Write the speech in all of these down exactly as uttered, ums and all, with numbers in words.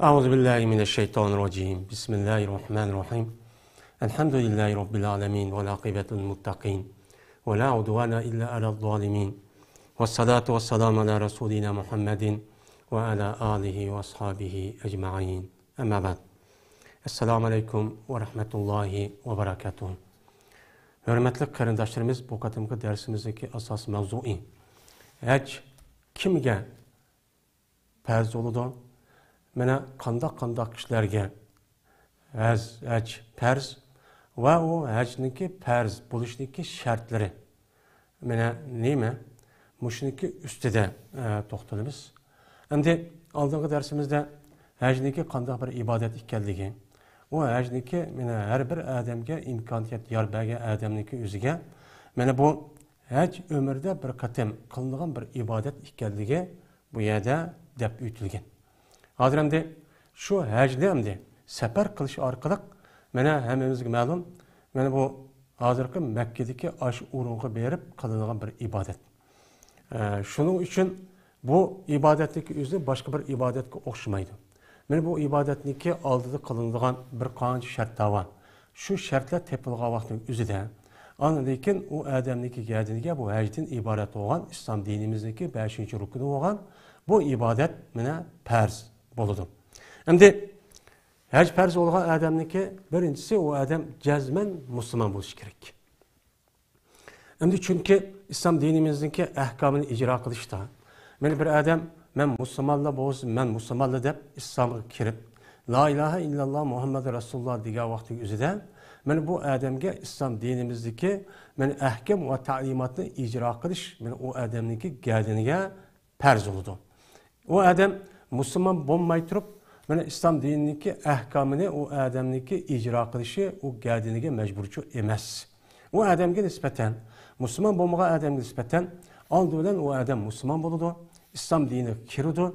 أعوذ بالله من الشيطان الرجيم. بسم الله الرحمن الرحيم. الحمد لله رب العالمين، والعاقبة للمتقين، ولا عدوان إلا على الظالمين، والصلاة والسلام على رسولنا محمد وعلى آله وأصحابه أجمعين. أما بعد. السلام عليكم ورحمة الله وبركاته. ھۆرمەتلىك قېرىنداشلىرىمىز، بۇ قېتىمقى دەرسىمىزدىكى ئاساسىي ماۋزۇيى ھەج كىمگە پەرز بولىدۇ؟ مانا قانداق قانداق كىشىلەرگە ھەز-، ھەج پەرز ۋە ئۇ ھەجنىڭكى پەرز بولۇشنىڭكى شەرتلىرى مانا نېمە؟ مۇشۇنىڭكى ئۈستىدە، ئە، توختىلىمىز. ئەمدى ئالدىنقى دەرسىمىزدە ھەجنىڭكى قانداق بىر ئىبادەت ئىكەنلىكى، ئۇ ھەجنىڭكى مانا ھەر بىر ئادەمگە ئىمكانىيەت يار بەرگەن ئادەمنىڭكى ئۆزىگە مانا بۇ ھەج ئۆمرىدە بىر قېتىم قىلىنىدىغان بىر ئىبادەت ئىكەنلىكى بۇ يەردە دەپ ئۆتۈلگەن. ھازىر ئەمدى شۇ ھەجنى ئەمدى سەپەر قىلىش ئارقىلىق مانا ھەممىمىزگە مەلۇم، مانا بۇ ھازىرقى مەككىدىكى ئاشۇ ئورۇنغا بېرىپ قىلىنىدىغان بىر ئىبادەت. ئە، شۇنىڭ ئۈچۈن بۇ ئىبادەتنىڭكى ئۆزى باشقا بىر ئىبادەتكە ئوخشىمايدۇ. مانا بۇ ئىبادەتنىڭكى ئالدىدا قىلىنىدىغان بىر قانچە شەرتلەر بار. شۇ شەرتلەر تېپىلغان ۋاقىتنىڭ ئۆزىدە، ئاندىن كېيىن ئۇ ئادەمنىڭكى گەدىنىگە بۇ ھەجدىن ئىبارەت بولغان ئىسلام دىنىمىزنىڭكى بەشىنچى رۇكنى بولغان بۇ ئىبادەت مانا پەرز بولىدۇ. ئەمدى ھەج پەرز بولغان ئادەمنىڭكى بىرىنچىسى، ئۇ ئادەم جەزمەن مۇسۇلمان بولۇشى كېرەك. ئەمدى چۈنكى ئىسلام دىنىمىزنىڭكى ئەھكامىنى ئىجرا قىلىشتا، مانا بىر ئادەم مەن مۇسۇلمانلا بولسۇن، مەن مۇسۇلمانلا دەپ ئىسلامغا كىرىپ، لا ئىلاھە ئىللاللا مۇھەممەد رەسۇلۇللا دېگەن ۋاقىتنىڭ ئۆزىدە، مانا بۇ ئادەمگە ئىسلام دىنىمىزدىكى مانا ئەھكام ۋە تەلىماتنى ئىجرا قىلىش مانا ئۇ ئادەمنىڭكى گەدىنىگە پەرز بولىدۇ. ئۇ ئادەم مۇسۇلمان بولماي تۇرۇپ، مانا ئىسلام دىنىنىڭكى ئەھكامىنى ئۇ ئادەمنىڭكى ئىجرا قىلىشى ئۇ گەدىنىگە مەجبۇرچۇ ئەمەس. ئۇ ئادەمگە نىسبەتەن، مۇسۇلمان بولمىغان ئادەمگە نىسبەتەن ئالدى بىلەن ئۇ ئادەم مۇسۇلمان بولىدۇ، ئىسلام دىنىغا كىرىدۇ.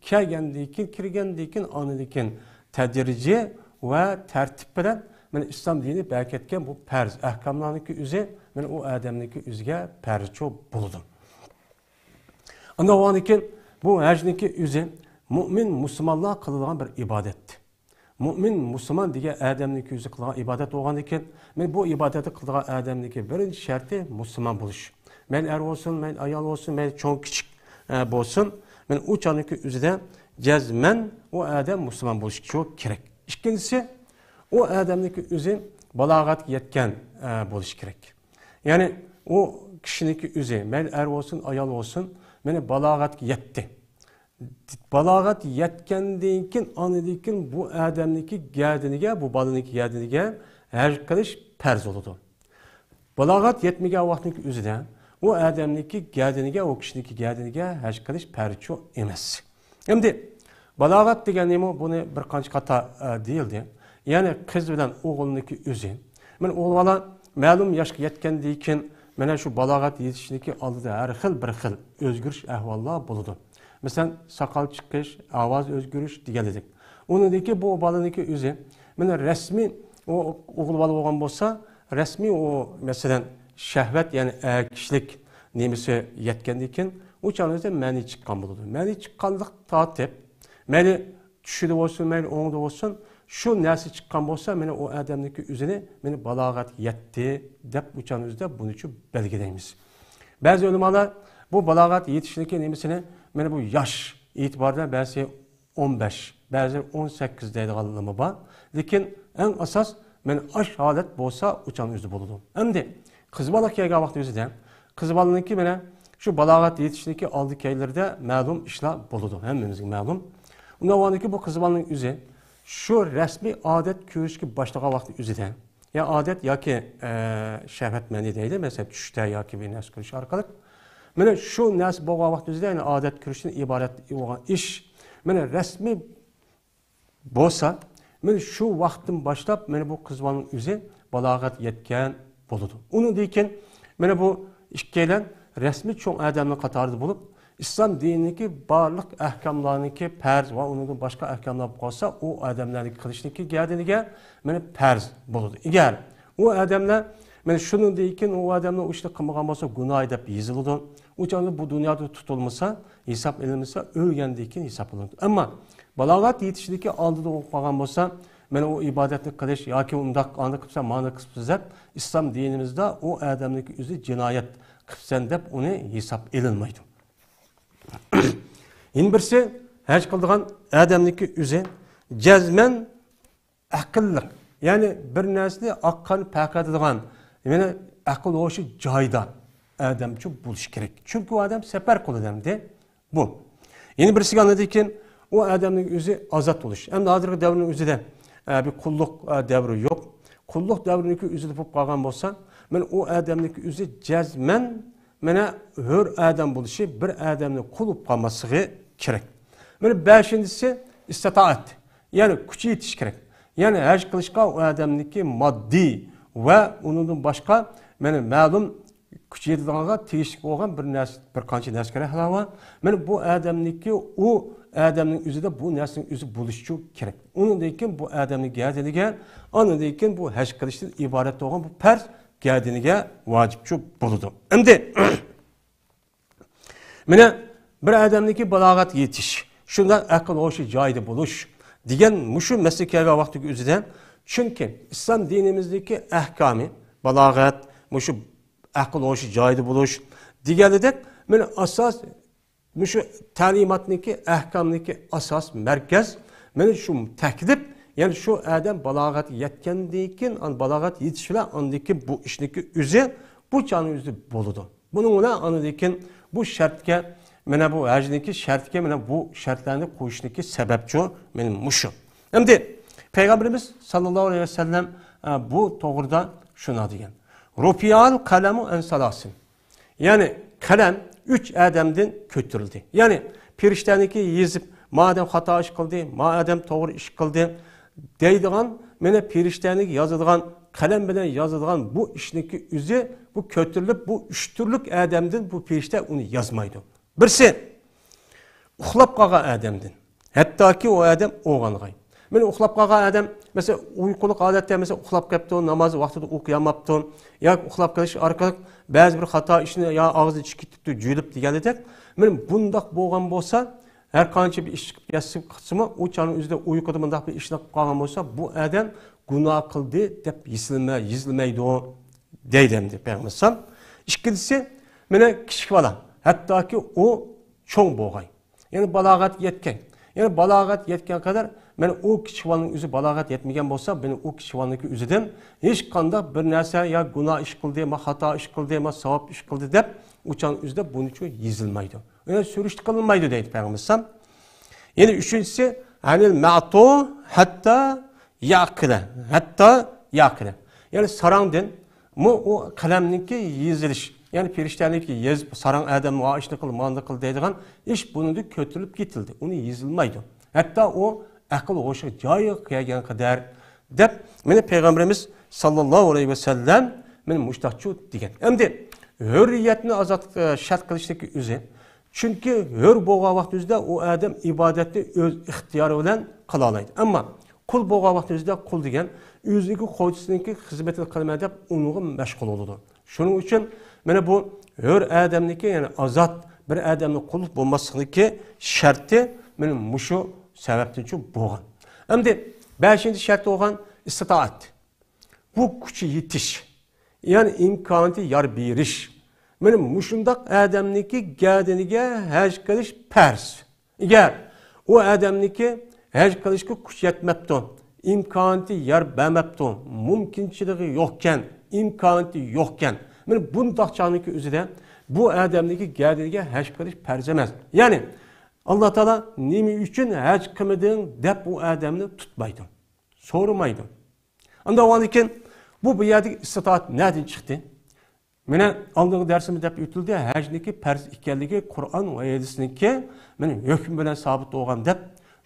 كەلگەندىن كېيىن، كىرگەندىن كېيىن، ئاندىن كېيىن تەدرىجىي ۋە تەرتىپ بىلەن مانا ئىسلام دىنى بەركەتكەن بۇ پەرز ئەھكاملارنىڭكى ئۆزى مانا ئۇ ئادەمنىڭكى ئۆزىگە پەرزچۇ بولىدۇ. ئاندىن بولغاندىن كېيىن بۇ ھەجنىڭكى ئۆزى مۇئمىن مۇسۇلمانلار قىلىدىغان بىر ئىبادەت. مۇئمىن مۇسۇلمان دېگەن ئادەمنىڭكى ئۆزى قىلىدىغان ئىبادەت بولغاندىن كېيىن، مانا بۇ ئىبادەتنى قىلىدىغان ئادەمنىڭكى بىرىنچى شەرتى مۇسۇلمان بولۇش. مەيلى ئەر بولسۇن، مەيلى ئايال بولسۇن، مەيلى چوڭ كىچىك، ئە، بولسۇن، مانا ئۇ چاغنىڭكى ئۆزىدە جەزمەن ئۇ ئادەم مۇسۇلمان بولۇشى كېرەك. ئىككىنچىسى، ئۇ ئادەمنىڭكى ئۆزى بالاغەتكە يەتكەن، ئە، بولۇشى كېرەك. يەنى ئۇ كىشىنىڭكى ئۆزى، مەيلى ئەر بولسۇن، ئايال بولسۇن، مانا بالاغەتكە يەتتى. بالاغەت يەتكەندىن كېيىن، ئاندىن كېيىن بۇ ئادەمنىڭكى گەدىنىگە، بۇ بالىنىڭكى گەدىنىگە ھەج قىلىش پەرز بولىدۇ. بالاغەت يەتمىگەن ۋاقىتنىڭكى ئۆزىدە ئۇ ئادەمنىڭكى گەدىنىگە، ئۇ كىشىنىڭكى گەدىنىگە ھەج قىلىش پەرزچۇ ئەمەس. ئەمدى بالاغەت دېگەن نېمە؟ بۇنى بىر قانچە قاتا، ئە، دېيىلدى. يەنى قىز بىلەن ئوغۇلنىڭكى ئۆزى. مانا ئوغۇل بالا مەلۇم ياشقا يەتكەندىن كېيىن، مانا شۇ بالاغەت يېتىشنىڭكى ئالدىدا ھەر خىل بىر خىل ئۆزگىرىش ئەھۋاللار بولىدۇ. مەسىلەن، ساقال چىقىش، ئاۋاز ئۆزگىرىش دېگەنلىك. ئۇنىڭدىن كېيىن بۇ بالىنىڭكى ئۆزى، مانا رەسمىي ئۇ ئوغۇل بالا بولغان بولسا، رەسمىي ئۇ، مەسىلەن، شەھۋەت، يەنى ئەركىشلىك نېمىسى يەتكەندىن كېيىن، ئۇ چاغنىڭ ئۆزىدە مەنى چىققان بولىدۇ. مەنى چىققانلىق تارتىپ، مەيلى چۈشىدە بولسۇن، مەيلى ئوڭدا بولسۇن، شۇ نەرسە چىققان بولسا، مانا ئۇ ئادەمنىڭكى ئۆزىنى مانا بالاغەت يەتتى دەپ ئۇ چاغنىڭ ئۆزىدە بۇنىچۇ بەلگىلەيمىز. بەزى ئۆلىمالار بۇ بالاغەت يېتىشنىڭكى نېمىسىنى مانا بۇ ياش ئېتىبارىدا بەزى ئون بەش، بەزىلەر ئون سەككىز دەيدىغانلىرىمۇ بار. لېكىن ئەڭ ئاساس مانا ئاش ھالەت بولسا ئۇ چاغنىڭ ئۆزىدە بولىدۇ. ئەمدى قىز بالا كەلگەن ۋاقىت ئۆزىدە، قىز بالىنىڭكى مانا شۇ بالاغەت يېتىشنىڭكى ئالدى كەينىلىرىدە مەلۇم ئىشلار بولىدۇ، ھەممىمىزگە مەلۇم. ئۇنداق بولغاندىكىن بۇ قىز بالىنىڭ ئۆزى شۇ رەسمىي ئادەت كۆرۈشكە باشلىغان ۋاقتى ئۆزىدە، يا ئادەت ياكى، ئە، شەھۋەت مەنى دەيلى، مەسىلەن، چۈشتە ياكى بىر نەرسە كۆرۈش ئارقىلىق. مانا شۇ نەرسە بولغان ۋاقتى ئۆزىدە، يەنى ئادەت كۆرۈشتىن ئىبارەت بولغان ئىش، مانا رەسمىي بولسا، مانا شۇ ۋاقىتتىن باشلاپ، مانا بۇ قىز بالىنىڭ ئۆزى بالاغەت يەتكەن بولىدۇ. ئۇنىڭدىن كېيىن، مانا بۇ ئىككىيلەن رەسمىي چوڭ ئادەمنىڭ قاتارىدا بولۇپ، ئىسلام دىنىنىڭكى بارلىق ئەھكاملارنىڭكى پەرز ۋە ئۇنىڭدىن باشقا ئەھكاملار قالسا، ئۇ ئادەملەرنىڭ قىلىشنىڭكى گەدىنىگە مانا پەرز بولىدۇ. ئەگەر ئۇ ئادەملەر مانا شۇنىڭدىن كېيىن ئۇ ئادەمنىڭ ئۇ ئىشنى قىلمىغان بولسا، گۇناھى دەپ يېزىلىدۇ. ئۇ چاغدا بۇ دۇنيادا تۇتۇلمىسا، ھېساب ئېلىنمىسا، ئۆلگەندىن كېيىن ھېساب ئېلىنىدۇ. ئەمما بالاغەت يېتىشلىكى ئالدىدا بولۇپ قالغان بولسا، مانا ئۇ ئىبادەتنى قىلىش ياكى ئۇنداق، ئانداق قىلسا، مانا قىلسا دەپ، ئىسلام دىنىمىزدا ئۇ ئادەمنىڭكى ئۆزى جىنايەت قىپسەن دەپ ئۇنى ھېساب ئېلىنمايدۇ. يەنە بىرسى، ھەج قىلىدىغان ئادەمنىڭكى ئۆزى جەزمەن ئەقىللىق، يەنى بىر نەرسىنى ئاق قان پەقەتىدىغان، يەنى ئەقىل ھوشى جايىدا ئادەمچۇ بولۇشى كېرەك. چۈنكى ئۇ ئادەم سەپەر قۇلى ئەمدى بۇ. يەنە بىرسىگە ئاندىن كېيىن ئۇ ئادەمنىڭ ئۆزى ئازاد بولۇش. ئەمدى ھازىرقى دەۋرنىڭ ئۆزىدە، ئە، بىر قۇللۇق، ئە، دەۋرى يوق. قۇللۇق دەۋرىنىڭكى ئۆزىدە بولۇپ قالغان بولسا، مانا ئۇ ئادەمنىڭكى ئۆزى جەزمەن، مانا، ھۆر ئادەم بولۇشى، بىر ئادەمنى قۇل بولۇپ قالماسلىقى كېرەك. مانا بەشىنچىسى ئىستىتائەت، يەنى كۈچى يېتىش كېرەك. يەنى ھەج قىلىشقا ئۇ ئادەمنىڭكى ماددىي ۋە ئۇنىڭدىن باشقا، مانا، مەلۇم كۈچى يېتىدىغانغا تېگىشلىك بولغان بىر نەرسە، بىر قانچە نەرسە كېرەك، ھاۋا. مانا بۇ ئادەمنىڭكى، ئۇ ئادەمنىڭ ئۆزىدە بۇ نەرسىنىڭ ئۆزى بولۇشى كېرەك. ئۇنىڭدىن كېيىن بۇ ئادەمنىڭ گەدىنىگە، ئاندىن كېيىن بۇ ھەج قىلىشتىن ئىبارەت بولغان بۇ پەرز گەدىنىگە ۋاجىپچۇ بولىدۇ. ئەمدى مانا بىر ئادەمنىڭكى بالاغەتكە يېتىش، شۇنداق ئەقىل ھوشى جايىدا بولۇش دېگەن مۇشۇ مەسىلە كەلگەن ۋاقتىدىكى ئۆزىدە، چۈنكى ئىسلام دىنىمىزدىكى ئەھكامى بالاغەت، مۇشۇ ئەقىل ھوشى جايىدا بولۇش دېگەندەك، مانا ئاساس، مۇشۇ تەلىماتنىڭكى، ئەھكامنىڭكى ئاساس مەركەز، مانا شۇ تەكلىپ، يەنى شۇ ئادەم بالاغەتكە يەتكەندىن كېيىن، ئان بالاغەت يېتىش بىلەن ئاندىن كېيىن بۇ ئىشنىڭكى ئۆزى، بۇ چاغنىڭ ئۆزى بولىدۇ. بۇنىڭ بىلەن ئاندىن كېيىن بۇ شەرتكە، مانا بۇ ھەجنىڭكى شەرتكە، مانا بۇ شەرتلەرنى قويۇشنىڭكى سەۋەبچۇ، مانا مۇشۇ. ئەمدى پەيغەمبىرىمىز ساللاللاھۇ ئەلەيھى ۋەسەللەم، ئە، بۇ توغرىدا شۇنداق دېگەن: رۇفىئەل قەلەمۇ ئەن سالاسىن. يەنى قەلەم ئۈچ ئادەمدىن كۆتۈرۈلدى. يەنى پېرىشتەنىكى يېزىپ، ما ئادەم خاتا ئىش قىلدى، ما ئادەم توغرا ئىش قىلدى دەيدىغان، مانا پېرىشتەنىكى يازىدىغان قەلەم بىلەن يازىدىغان بۇ ئىشنىڭكى ئۆزى، بۇ كۆتۈرۈلۈپ، بۇ ئۈچ تۈرلۈك ئادەمدىن بۇ پېرىشتە ئۇنى يازمايدۇ. بىرسى، ئۇخلاپ قالغان ئادەمدىن. ھەتتاكى ئۇ ئادەم ئويغانغاي. مانا ئۇخلاپ قالغان ئادەم، مەسىلەن، ئۇيقۇلۇق ھالەتتە، مەسىلەن، ئۇخلاپ قېپتۇ، ناماز ۋاقتىدا ئۇيقۇيالماپتۇ، ياكى ئۇخلاپ قېلىش ئارقىلىق بەزى بىر خاتا ئىشنى يا ئاغزىدىن چىقىپ كېتىپتۇ، جۆيلۈپ دېگەندەك. مانا بۇنداق بولغان بولسا، ھەر قانچە بىر ئىش چىقىپ كەتسىمۇ، ئۇ چاغنىڭ ئۆزىدە ئۇيقۇدا مۇنداق بىر ئىشنى قىلىپ قالغان بولسا، بۇ ئادەم گۇناھ قىلدى دەپ يېزىلمە-، يېزىلمەيدۇ دەيدۇ ئەمدى پەيغەمبەر ئەلەيھىسسالام. ئىككىنچىسى، مانا كىچىك بالا، ھەتتاكى ئۇ چوڭ بولغاي. يەنى بالاغەتكە يەتكەن. يەنى بالاغەتكە يەتكەن قەدەر، مانا ئۇ كىچىك بالىنىڭ ئۆزى بالاغەتكە يەتمىگەن بولسا، مانا ئۇ كىچىك بالىنىڭكى ئۆزىدىن ھېچقانداق بىر نەرسە، يا گۇناھ ئىش قىلدى، ما خاتا ئىش قىلدى، ما ساۋاب ئىش قىلدى دەپ، ئۇ چاغنىڭ ئۆزىدە بۇنىڭچۇ يېزىلمايدۇ. يەنى سۈرۈشتە قىلىنمايدۇ دەيدۇ پەيغەمبەر ئەلەيھىسسالام. يەنى ئۈچىنچىسى، ئەنىل مەتۇ ھەتتا يەقىلە، ھەتتا يەقىلە. يەنى ساراڭدىن مۇ-، ئۇ قەلەمنىڭكى يېزىلىش، يەنى پېرىشتەنىڭكى يېزىپ، ساراڭ ئادەم مۇ ئىشنى قىل، مانداق قىل دەيدىغان ئىش بۇنىڭدىن كۆتۈرۈلۈپ كېتىلدى. ئۇنى يېزىلمايدۇ. ھەتتا ئۇ ئەقىل ھوشىغا جايىغا كەلگەن قەدەر دەپ، مانا پەيغەمبىرىمىز ساللاللاھۇ ئەلەيھى ۋەسەللەم مانا مۇشتاقچۇ دېگەن. ئەمدى ھۆرىيەتنى ئازاد، ئە، شەرت قىلىشنىڭكى ئۆزى. چۈنكى ھۆر بولغان ۋاقتىمىزدا ئۇ ئادەم ئىبادەتنى ئۆز ئىختىيارى بىلەن قىلالايدۇ. ئەمما قۇل بولغان ۋاقتىمىزدا قۇل دېگەن ئۆزىنىڭكى خوجىسىنىڭكى خىزمىتىنى قىلىمەن دەپ ئۇنىڭغا مەشغۇل بولىدۇ. شۇنىڭ ئۈچۈن مانا بۇ ھۆر ئادەمنىڭكى، يەنى ئازاد بىر ئادەمنىڭ قۇل بولماسلىقىنىڭكى شەرتى مانا مۇشۇ سەۋەبتىنچۇ بولغان. ئەمدى بەشىنچى شەرت بولغان ئىستىتائەت. بۇ كۈچى يېتىش، يەنى ئىمكانىيىتى يار بېرىش. مانا مۇشۇنداق ئادەمنىڭكى گەدىنىگە ھەج قىلىش پەرز. ئەگەر ئۇ ئادەمنىڭكى ھەج قىلىشقا كۈچى يەتمەپتۇ، ئىمكانىيىتى يار بەرمەپتۇ، مۇمكىنچىلىكى يوقكەن، ئىمكانىيىتى يوقكەن، مانا بۇنداق چاغنىڭكى ئۆزىدە بۇ ئادەمنىڭكى گەدىنىگە ھەج قىلىش پەرز ئەمەس. يەنى، ئاللا تائالا نېمە ئۈچۈن ھەج قىلمىدىڭ دەپ ئۇ ئادەمنى تۇتمايدۇ، سورىمايدۇ. ئاندىن كېيىن بۇ، بۇ يەردىكى ئىستىتائەت نەدىن چىقتى؟ مانا ئالدىنقى دەرسىمىزدە دەپ ئۆتۈلدى، ھەجنىڭكى پەرز ئىكەنلىكى قۇرئان ۋە ھەدىسنىڭكى مانا ھۆكمى بىلەن سابىت بولغان دەپ،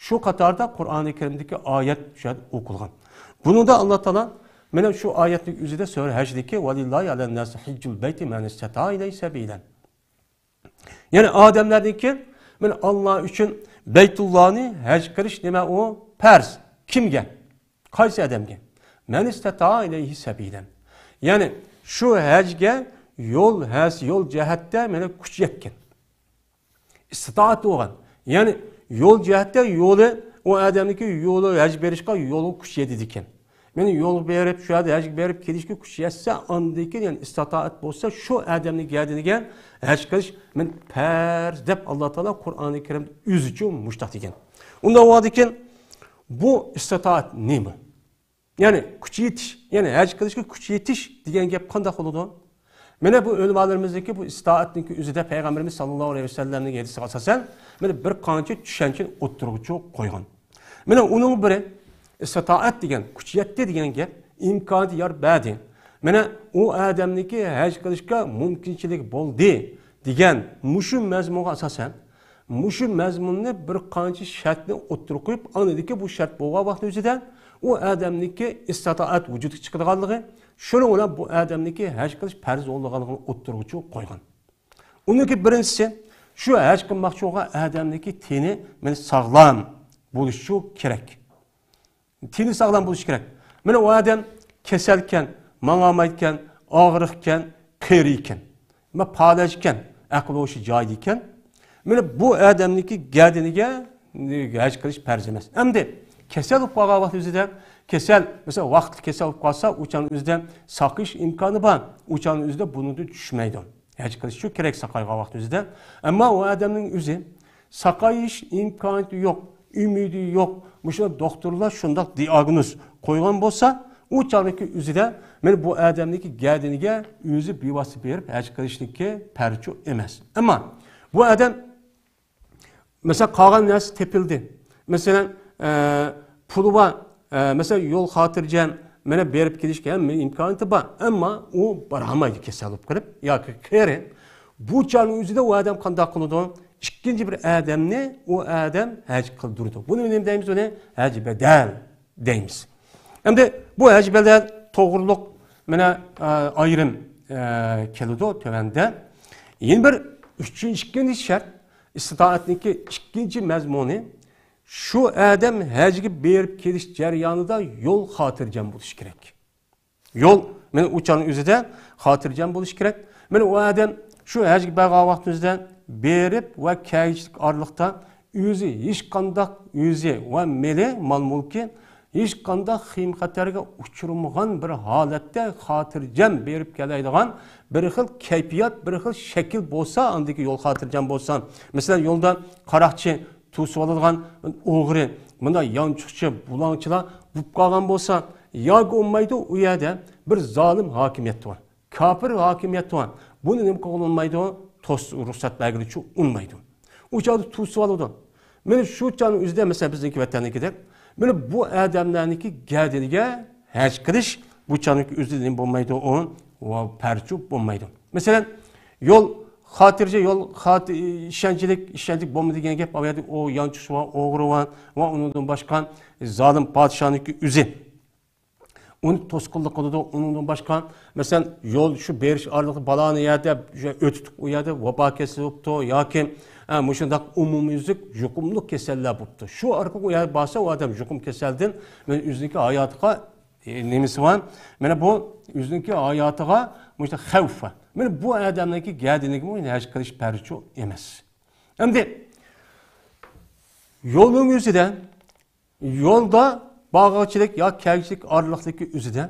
شۇ قاتاردا قۇرئانى كەرىمدىكى ئايەت شۇ يەردە ئوقۇلغان. بۇنىڭدا ئاللا تائالا مانا شۇ ئايەتنىڭ ئۆزىدە سۈرە ھەجدىكى، ۋەلىللاھى ئەلەنناسى ھىججۇل بەيتى مەنىستەتائە ئىلەيھى سەبىلەن. يەنى ئادەملەردىن كېيىن، مانا ئاللا ئۈچۈن بەيتۇللانى ھەج قىلىش نېمە ئۇ؟ پەرز. كىمگە؟ قايسى ئادەمگە؟ مەنىستەتائە ئىلەيھى سەبىلەن. يەنى شۇ ھەجگە يول ھەس، يول جەھەتتە مانا كۈچ يەتكەن. ئىستىتائەت بولغان. يەنى يول جەھەتتە يولى، ئۇ ئادەمنىڭكى يولى، ھەج بېرىشقا يولغا كۈچ يېتىدىكەن. مانا يولغا بېرىپ، شۇ يەردە ھەجگە بېرىپ كېلىشكە كۈچ يەتسە، ئاندىن كېيىن، يەنى ئىستىتائەت بولسا، شۇ ئادەمنىڭ گەدىنىگە ھەج قىلىش مانا پەرز دەپ ئاللا تائالا قۇرئانى كەرىمدە ئۆزىچۇ مۇشتاق دېگەن. ئۇنداق بولغاندىكىن، بۇ ئىستىتائەت نېمە؟ يەنى كۈچ يېتىش، يەنى ھەج قىلىشقا كۈچ يېتىش دېگەن گەپ قانداق بولىدۇ؟ مانا بۇ ئۆلىمالىرىمىزنىڭكى بۇ ئىستائەتنىڭكى ئۆزىدە پەيغەمبىرىمىز ساللاللاھۇ ئەلەيھى ۋەسەللەمنىڭ ھەدىسىگە ئاساسەن، مانا بىر قانچە چۈشەنچىنى ئوتتۇرىغا قويغان. مانا ئۇنىڭ بىرى، ئىستىتائەت دېگەن، كۈچ يەتتى دېگەن گەپ، ئىمكانىيەت يار بەردى. مانا ئۇ ئادەمنىڭكى ھەج قىلىشقا مۇمكىنچىلىك بولدى دېگەن مۇشۇ مەزمۇنغا ئاساسەن، مۇشۇ مەزمۇننى بىر قانچە شەرتنى ئوتتۇرىغا قويۇپ، ئاندىن بۇ شەرت بولغان ۋاقىت ئۆزىدە ئۇ ئادەمنىڭكى ئىستىتائەت ۋۇجۇدقا چىقىدىغانلىقى، شۇنىڭ بىلەن بۇ ئادەمنىڭكى ھەج قىلىش پەرز بولىدىغانلىقىنى ئوتتۇرىغا قويغان. ئۇنىڭكى بىرىنچىسى، شۇ ھەج قىلماقچى بولغان ئادەمنىڭكى تېنى، مانا، ساغلام بولۇشى كېرەك. تېنى ساغلام بولۇشى كېرەك. مانا ئۇ ئادەم كېسەلكەن، ماڭالمايدىكەن، ئاغرىقكەن، قېرىيكەن، مانا پالەچكەن، ئەقىل ھوشى جايىدا ئىكەن. مانا بۇ ئادەمنىڭكى گەدىنىگە ھەج قىلىش پەرز ئەمەس. ئەمدى كېسەل بولۇپ قالغان ۋاقىت ئۆزىدە، كېسەل، مەسىلەن، ۋاقىتلىق كېسەل بولۇپ قالسا، ئۇ چاغنىڭ ئۆزىدە ساقىيىش ئىمكانى بار. ئۇ چاغنىڭ ئۆزىدە بۇنىڭدىن چۈشمەيدۇ. ھەج قىلىشى كېرەك ساقايغان ۋاقىت ئۆزىدە. ئەمما ئۇ ئادەمنىڭ ئۆزى ساقايىش ئىمكانىيىتى يوق، ئۈمىدى يوق. مۇشۇ دوختۇرلار شۇنداق دىئاگنوز قويغان بولسا، ئۇ چاغنىڭكى ئۆزىدە مانا بۇ ئادەمنىڭكى گەدىنىگە ئۆزى بىۋاسىتە بېرىپ ھەج قىلىشنىڭكى پەرزى ئەمەس. ئەمما بۇ ئادەم مەسىلەن، قالغان نەرسە تېپىلدى. مەسىلەن، ئە، پۇلى بار. ئە، مەسىلەن، يول خاتىرجەم، مانا بېرىپ كېلىشكە ھەممە ئىمكانىيىتى بار. ئەمما ئۇ بارالمايدۇ كېسەل بولۇپ قېلىپ ياكى قېرى. بۇ چاغنىڭ ئۆزىدە ئۇ ئادەم قانداق قىلىدۇ؟ ئىككىنچى بىر ئادەمنى ئۇ ئادەم ھەج قىلدۇرىدۇ. بۇنى نېمە دەيمىز؟ بۇنى ھەج بەدەل دەيمىز. ئەمدى بۇ ھەج بەدەل توغرۇلۇق مانا، ئە، ئايرىم، ئە، كېلىدۇ تۆۋەندە. يەنە بىر ئۈچىنچى، ئىككىنچى شەرت، ئىستىتائەتنىڭكى ئىككىنچى مەزمۇنى، شۇ ئادەم ھەجگە بېرىپ كېلىش جەريانىدا يول خاتىرجەم بولۇشى كېرەك. يول، مانا ئۇ چاغنىڭ ئۆزىدە خاتىرجەم بولۇشى كېرەك. مانا ئۇ ئادەم شۇ ھەجگە بارغان ۋاقتىمىزدا بېرىپ ۋە كەلگۈچىلىك ئارىلىقتا ئۆزى ھېچقانداق، ئۆزى ۋە مېلى، مال-مۈلكى ھېچقانداق خېيىم-خەتەرگە ئۇچرىمىغان بىر ھالەتتە خاتىرجەم بېرىپ كېلەيدىغان بىر خىل كەيپىيات، بىر خىل شەكىل بولسا، ئاندىكى يول خاتىرجەم بولسا، مەسىلەن، يولدا قاراقچى توسۇۋالىدىغان، ئوغرى، مۇنداق يانچۇقچى، بۇلاڭچىلار بولۇپ قالغان بولسا، ياكى بولمايدۇ، ئۇ يەردە بىر زالىم ھاكىمىيەت بار، كاپىر ھاكىمىيەت بار. بۇنى نېمە قىلغىلى بولمايدۇ؟ توس-، رۇخسەت بەرگىلى ئۇنىمايدۇ. ئۇ چاغدا توسۇۋالىدۇ. مانا شۇ چاغنىڭ ئۆزىدە، مەسىلەن، بىزنىڭكى ۋەتەندىكىدەك، مانا بۇ ئادەملەرنىڭكى گەدىنىگە ھەج قىلىش بۇ چاغنىڭكى ئۆزىدە نېمە بولمايدۇ؟ ئۇ، ئۇ پەرزى بولمايدۇ. مەسىلەن، يول خاتىرجەم، يول خات-، ئىشەنچلىك، ئىشەنچلىك بولمىدى دېگەن گەپ. ئۇ يەردە ئۇ يانچۇقچى بار، ئوغرى بار ۋە ئۇنىڭدىن باشقا زالىم پادىشاھنىڭكى ئۆزى ئۇنى توسقۇنلۇق قىلىدۇ. ئۇنىڭدىن باشقا، مەسىلەن، يول شۇ بېرىش ئارىلىقتا بالانى يەردە ئۆتۈتۈپ، ئۇ يەردە ۋابا كېسىلى بوپتۇ ياكى، ئە، مۇشۇنداق ئومۇميۈزلۈك يۇقۇملۇق كېسەللەر بوپتۇ. شۇ ئارقىلىق ئۇ يەرگە بارسا، ئۇ ئادەم يۇقۇم كېسەلدىن مەن ئۆزىنىڭكى ھاياتىغا، ئە، نېمىسى بار؟ مانا بۇ ئۆزىنىڭكى ھاياتىغا مۇشۇنداق خەۋپ بار. مانا بۇ ئادەمنىڭكى گەدىنىگىمۇ ھەج قىلىش پەرزى ئەمەس. ئەمدى يولنىڭ ئۆزىدە يولدا بارغۇچىلىك ياكى كەلگۈچىلىك ئارىلىقتىكى ئۆزىدە،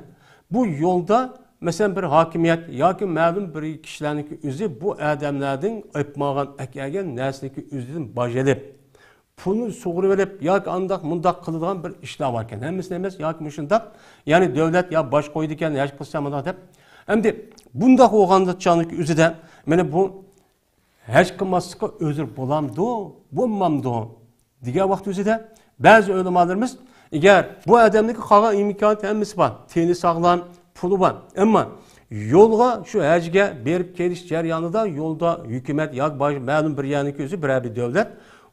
بۇ يولدا، مەسىلەن، بىر ھاكىمىيەت ياكى مەلۇم بىر كىشىلەرنىڭكى ئۆزى بۇ ئادەملەردىن ئېلىپ ماڭغان، ئەكەلگەن نەرسىنىڭكى ئۆزىدىن باج ئېلىپ، پۇلنى سۇغۇرۇۋېلىپ ياكى ئانداق مۇنداق قىلىدىغان بىر ئىشلار باركەن. ھەممىسىنى ئەمەس، ياكى مۇشۇنداق، يەنى دۆلەت يا باج قويىدىكەن، ھەج قىلسا مۇنداق دەپ. ئەمدى بۇنداق بولغاندا چاغنىڭكى ئۆزىدە، مانا بۇ ھەج قىلماسلىققا ئۆزۈر بولامدۇ، بولمامدۇ دېگەن ۋاقىت ئۆزىدە بەزى ئۆلىمالىرىمىز، ئەگەر بۇ ئادەمنىڭكى قالغان ئىمكانىيىتى ھەممىسى بار، تېنى ساغلام، پۇلى بار، ئەمما يولغا شۇ ھەجگە بېرىپ كېلىش جەريانىدا يولدا ھۆكۈمەت ياكى باش-، مەلۇم بىر يەرنىڭكى ئۆزى، بىرەر بىر دۆلەت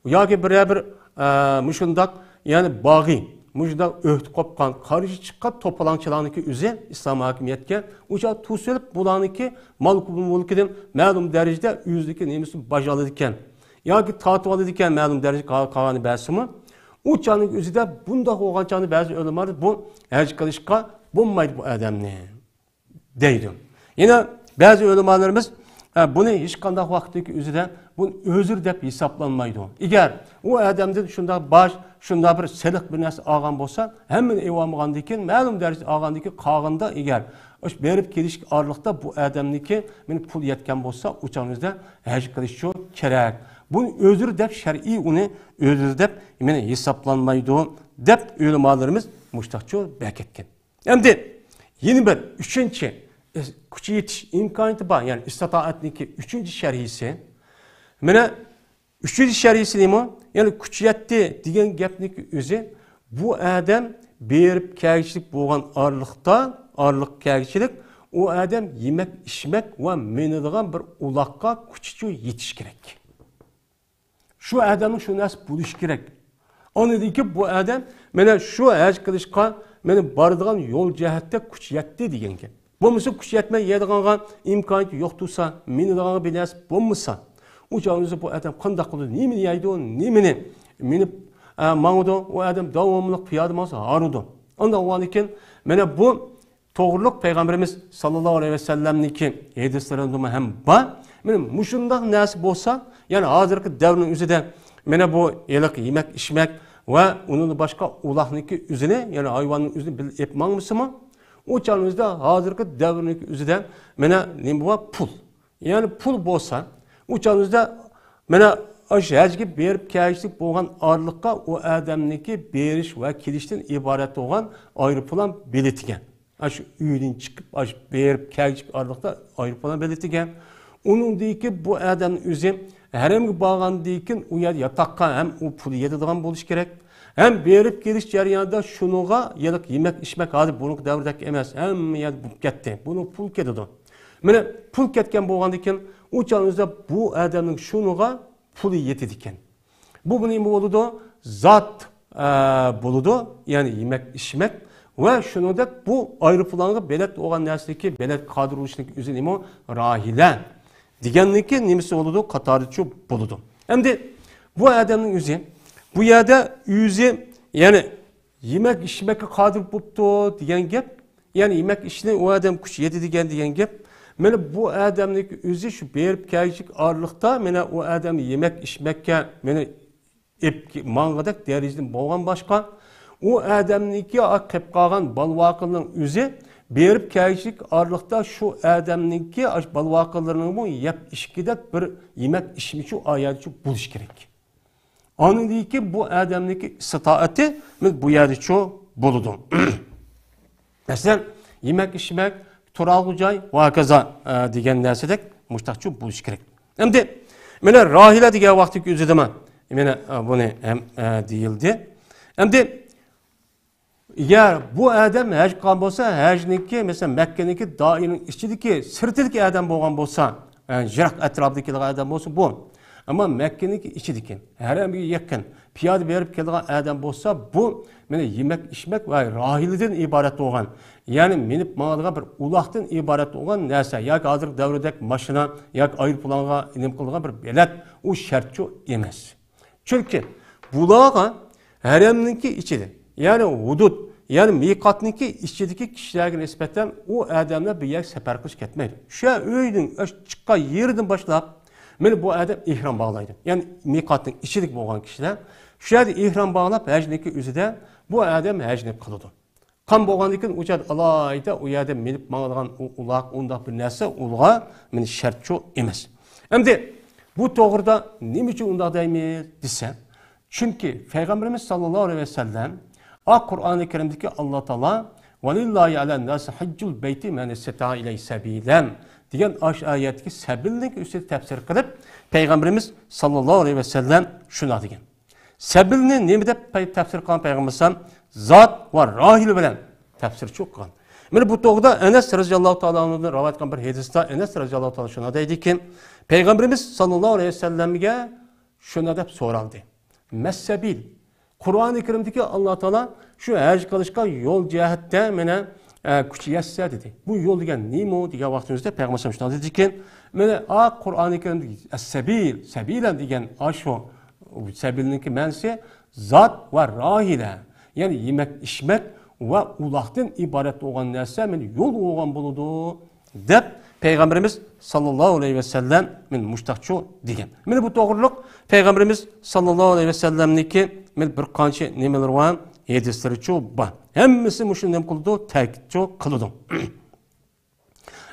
ياكى بىرەر بىر، ئە، مۇشۇنداق، يەنى باغى، مۇشۇنداق ئۆھدە قوپقان، قارشى چىققان توپىلاڭچىلارنىڭكى ئۆزى ئىسلام ھاكىمىيەتكە ئۇ چاغ توسۇۋېلىپ، بۇلارنىڭكى مال-مۈلكىدىن مەلۇم دەرىجىدە ئۆزىنىڭكى نېمىسىنى باج ئالىدىكەن ياكى تارتىۋالىدىكەن، مەلۇم دەرىجىدە قا-، قالغاننى بەرسىمۇ، ئۇ چاغنىڭ ئۆزىدە بۇنداق بولغان چاغدا بەزى ئۆلىمالار بۇ ھەج قىلىشقا بولمايدۇ بۇ ئادەمنى دەيدۇ. يەنە بەزى ئۆلىمالىرىمىز، ئە، بۇنى ھېچقانداق ۋاقىتتىكى ئۆزىدە بۇنى ئۆزرە دەپ ھېسابلانمايدۇ. ئەگەر ئۇ ئادەمدىن شۇنداق باج، شۇنداق بىر سېلىق بىر نەرسە ئالغان بولسا، ھەممىنى ئېلىۋالمىغاندىن كېيىن، مەلۇم دەرىجىدە ئالغاندىن كېيىن، قالغىنىدا ئەگەر ئاشۇ بېرىپ كېلىش ئارىلىقتا بۇ ئادەمنىڭكى مېنى پۇل يەتكەن بولسا، ئۇ چاغنىڭىزدا ھەج قىلىشچۇ كېرەك. بۇنى ئۆزرە دەپ شەرئىي ئۇنى ئۆزرە دەپ مېنى ھېسابلانمايدۇ دەپ ئۆلىمالىرىمىز مۇشتاقچۇ بەكەتكەن. ئەمدى يەنە بىر ئۈچىنچى، ئە، كۈچ يېتىش ئىمكانىيىتى بار، يەنى ئىستىتائەتنىڭكى ئۈچىنچى شەرھىسى. مانا ئۈچىنچى شەرھىسى نېمە؟ يەنى كۈچ يەتتى دېگەن گەپنىڭكى ئۆزى، بۇ ئادەم بېرىپ كەلگۈچىلىك بولغان ئارىلىقتا، ئارىلىق كەلگۈچىلىك، ئۇ ئادەم يېمەك، ئىچمەك ۋە مىنىدىغان بىر ئۇلاققا كۈچىچۇ يېتىش كېرەك. شۇ ئادەمنىڭ شۇ نەرسە بولۇشى كېرەك. ئاندىن كېيىن بۇ ئادەم مانا شۇ ھەج قىلىشقا مانا بارىدىغان يول جەھەتتە كۈچ يەتتى دېگەن گەپ. بولمىسا كۈچ يەتمەي يەيدىغانغا ئىمكانىيىتى يوق تۇرسا، مىنىدىغانغا بىر نەرسە بولمىسا، ئۇ چاغدا بۇ ئادەم قانداق قىلىدۇ؟ نېمىنى يەيدۇ؟ نېمىنى مىنىپ، ئە، ماڭىدۇ؟ ئۇ ئادەم داۋاملىق پىيادە ماڭسا ھارىدۇ. ئانداق بولغاندىن كېيىن مانا بۇ توغرۇلۇق پەيغەمبىرىمىز ساللاللاھۇ ئەلەيھى ۋەسەللەمنىڭكى ھەدىسلىرىدىمۇ ھەم بار. مانا مۇشۇنداق نەرسە بولسا، يەنى ھازىرقى دەۋرنىڭ ئۆزىدە مانا بۇ ھېلىقى يېمەك، ئىچمەك ۋە ئۇنىڭدىن باشقا ئۇلاقنىڭكى ئۆزىنى، يەنى ھايۋاننىڭ ئۆزىنى بىللە ئېلىپ ماڭمىسىمۇ، ئۇ چاغنىڭ ئۆزىدە ھازىرقى دەۋرنىڭكى ئۆزىدە مانا نېمە بار؟ پۇل. يەنى پۇل بولسا، ئۇ چاغنىڭ ئۆزىدە مانا ئاشۇ ھەجگە بېرىپ كەلگۈچىلىك بولغان ئارىلىققا ئۇ ئادەمنىڭكى بېرىش ۋە كېلىشتىن ئىبارەت بولغان ئايروپىلان بېلىتىگە، ئاشۇ ئۆيدىن چىقىپ، ئاشۇ بېرىپ كەلگۈچىلىك ئارىلىقتا ئايروپىلان بېلىتىگە، ئۇنىڭدىن كېيىن بۇ ئادەمنىڭ ئۆزى ھەرەمگە بارغاندىن كېيىن ئۇ يەردە ياتاققا ھەم ئۇ پۇل يېتىدىغان بولۇشى كېرەك، ھەم بېرىپ كېلىش جەريانىدا شۇنىڭغا ھېلىقى يېمەك، ئىچمەك ھازىر بۇرۇنقى دەۋردەك ئەمەس، ھەممە يەردە بولۇپ كەتتى. بۇنىڭ پۇل كېتىدۇ. مانا پۇل كەتكەن بولغاندىن كېيىن، ئۇ چاغنىڭ ئۆزىدە بۇ ئادەمنىڭ شۇنىڭغا پۇلى يېتىدىكەن. بۇ، بۇ نېمە بولىدۇ؟ زات، ئە، بولىدۇ، يەنى يېمەك، ئىچمەك ۋە شۇنىڭدەك بۇ ئايروپىلانغا بېلەت بولغان نەرسىدىكى بېلەت قادىر ئۇرۇشنىڭ ئۆزى نېمە؟ راھىلە دېگەننىڭكى نېمىسى بولىدۇ؟ قاتارىچۇ بولىدۇ. ئەمدى بۇ ئادەمنىڭ ئۆزى، بۇ يەردە ئۆزى، يەنى يېمەك، ئىچمەككە قادىر بوپتۇ دېگەن گەپ، يەنى يېمەك، ئىچىشنى ئۇ ئادەم كۈچ يېتىدىكەن دېگەن گەپ. مانا بۇ ئادەمنىڭكى ئۆزى شۇ بېرىپ كەلگۈچىلىك ئارىلىقتا، مانا ئۇ ئادەم يېمەك، ئىچمەككە، مانا ئېلىپ ماڭغۇدەك دەرىجىدىن بولغان باشقا، ئۇ ئادەمنىڭكى قېلىپ قالغان بالىۋاقىلىرىنىڭ ئۆزى بېرىپ كەلگۈچىلىك ئارىلىقتا شۇ ئادەمنىڭكى ئاش-، بالىۋاقىلىرىنىڭمۇ يەپ ئىچكۈدەك بىر يېمەك، ئىچمىكى ئايەتچۇ بولۇشى كېرەك. ئاندىن كېيىن بۇ ئادەمنىڭكى ئىستىتائەتى بۇ يەردىچۇ بولىدۇ. مەسىلەن، يېمەك، ئىچمەك، تۇرالغۇ جاي ۋە ھاكازا، ئە، دېگەن نەرسىدەك مۇشتاقچۇ بولۇشى كېرەك. ئەمدى مانا راھىلە دېگەن ۋاقىتتىكى ئۆزىدىمۇ مانا، ئە، بۇنى ھەم، ئە، دېيىلدى. ئەمدى ئەگەر بۇ ئادەم ھەج قىلغان بولسا، ھەجنىڭكى، مەسىلەن، مەككىنىڭكى دائىرىنىڭ ئىچىدىكى، سىرتىدىكى ئادەم بولغان بولسا، ئە، يىراق ئەتراپىدا كېلىدىغان ئادەم بولسا بۇ. ئەمما مەككىنىڭكى ئىچىدىكى، ھەرەمگە يېقىن، پىيادە بېرىپ كېلىدىغان ئادەم بولسا بۇ، مانا يېمەك، ئىچمەك ۋە راھىلىدىن ئىبارەت بولغان، يەنى مىنىپ ماڭىدىغان بىر ئۇلاقتىن ئىبارەت بولغان نەرسە ياكى ھازىرقى دەۋردەك ماشىنا ياكى ئايروپىلانغا نېمە قىلىدىغان بىر بېلەت، ئۇ شەرتچۇ ئەمەس. چۈنكى بۇلارغا ھەرەمنىڭكى ئىچىدە، يەنى ھۇدۇد، يەنى مىقاتنىڭكى ئىچىدىكى كىشىلەرگە نىسبەتەن ئۇ ئادەملەر بۇ يەرگە سەپەر قىلىش كەتمەيدۇ. شۇ ئۆيدىن چىققان يېرىدىن باشلاپ، مانا بۇ ئادەم ئېھرام باغلايدۇ. يەنى مىقاتنىڭ ئىچىدىكى بولغان كىشىلەر شۇ يەردە ئېھرام باغلاپ، ھەجنىڭكى ئۆزىدە بۇ ئادەم ھەجنى قىلىدۇ. قان بولغاندىن كېيىن ئۇ چاغدا ئالاھىدە ئۇ يەردە مىنىپ ماڭىدىغان ئۇ-، ئۇلاق، ئۇنداق بىر نەرسە ئۇلغا مېنى شەرتچۇ ئەمەس. ئەمدى بۇ توغرىدا نېمە ئۈچۈن ئۇنداق دەيمىز دېسە، چۈنكى پەيغەمبىرىمىز ساللاللاھۇ ئەلەيھى ۋەسەللەم ئا قۇرئانى كەرىمدىكى ئاللا تائالا ۋەلىللاھى ئەلەن ناسى ھەججۇل بەيتى مەن ئىستەتائە ئىلەيھى سەبىلەن دېگەن ئاشۇ ئايەتتىكى سەبىلنىڭ ئۈستىدە تەپسىر قىلىپ، پەيغەمبىرىمىز ساللاللاھۇ ئەلەيھى ۋەسەللەم شۇنداق دېگەن. سەبىلنى نېمە دەپ پەي-، تەپسىر قىلغان پەيغەمبىرىمىز؟ زات ۋە راھىلە بىلەن تەپسىرچۇ قىلغان. مانا بۇ توغرىدا ئەنەس رەزىياللاھۇ تائالا ئەنھۇدىن رىۋايەت قىلغان بىر ھەدىستە ئەنەس رەزىياللاھۇ تائالا شۇنداق دەيدىكى، پەيغەمبىرىمىز ساللاللاھۇ ئەلەيھى ۋەسەللەمگە شۇنداق دەپ سورالدى. مەسسەبىل. قۇرئانى كەرىمدىكى ئاللا تائالا شۇ ھەج قىلىشقا يول جەھەتتە مانا، ئە، كۈچ يەتسە دېدى. بۇ يول دېگەن نېمە دېگەن ۋاقتىمىزدا پەيغەمبەر شۇنداق دېدىكى، مانا، ئا، قۇرئانى كەرىمدىكى ئەسسەبىل، سەبىلەن دېگەن ئاشۇ سەبىلنىڭكى مەنىسى زات ۋە راھىلە، يەنى يېمەك، ئىچمەك ۋە ئۇلاقتىن ئىبارەت بولغان نەرسە مانا يول بولغان بولىدۇ. دەپ پەيغەمبىرىمىز ساللاللاھۇ ئەلەيھى ۋەسەللەم مېنى مۇشتاقچۇ دېگەن. مېنى بۇ توغرۇلۇق پەيغەمبىرىمىز ساللاللاھۇ ئەلەيھى ۋەسەللەمنىڭكى مېنى بىر قانچە نېمىلىرى بار، ھەدىسلىرىچۇ بار. ھەممىسى مۇشۇ نېمە قىلىدۇ؟ تەكىتچۇ قىلىدۇ.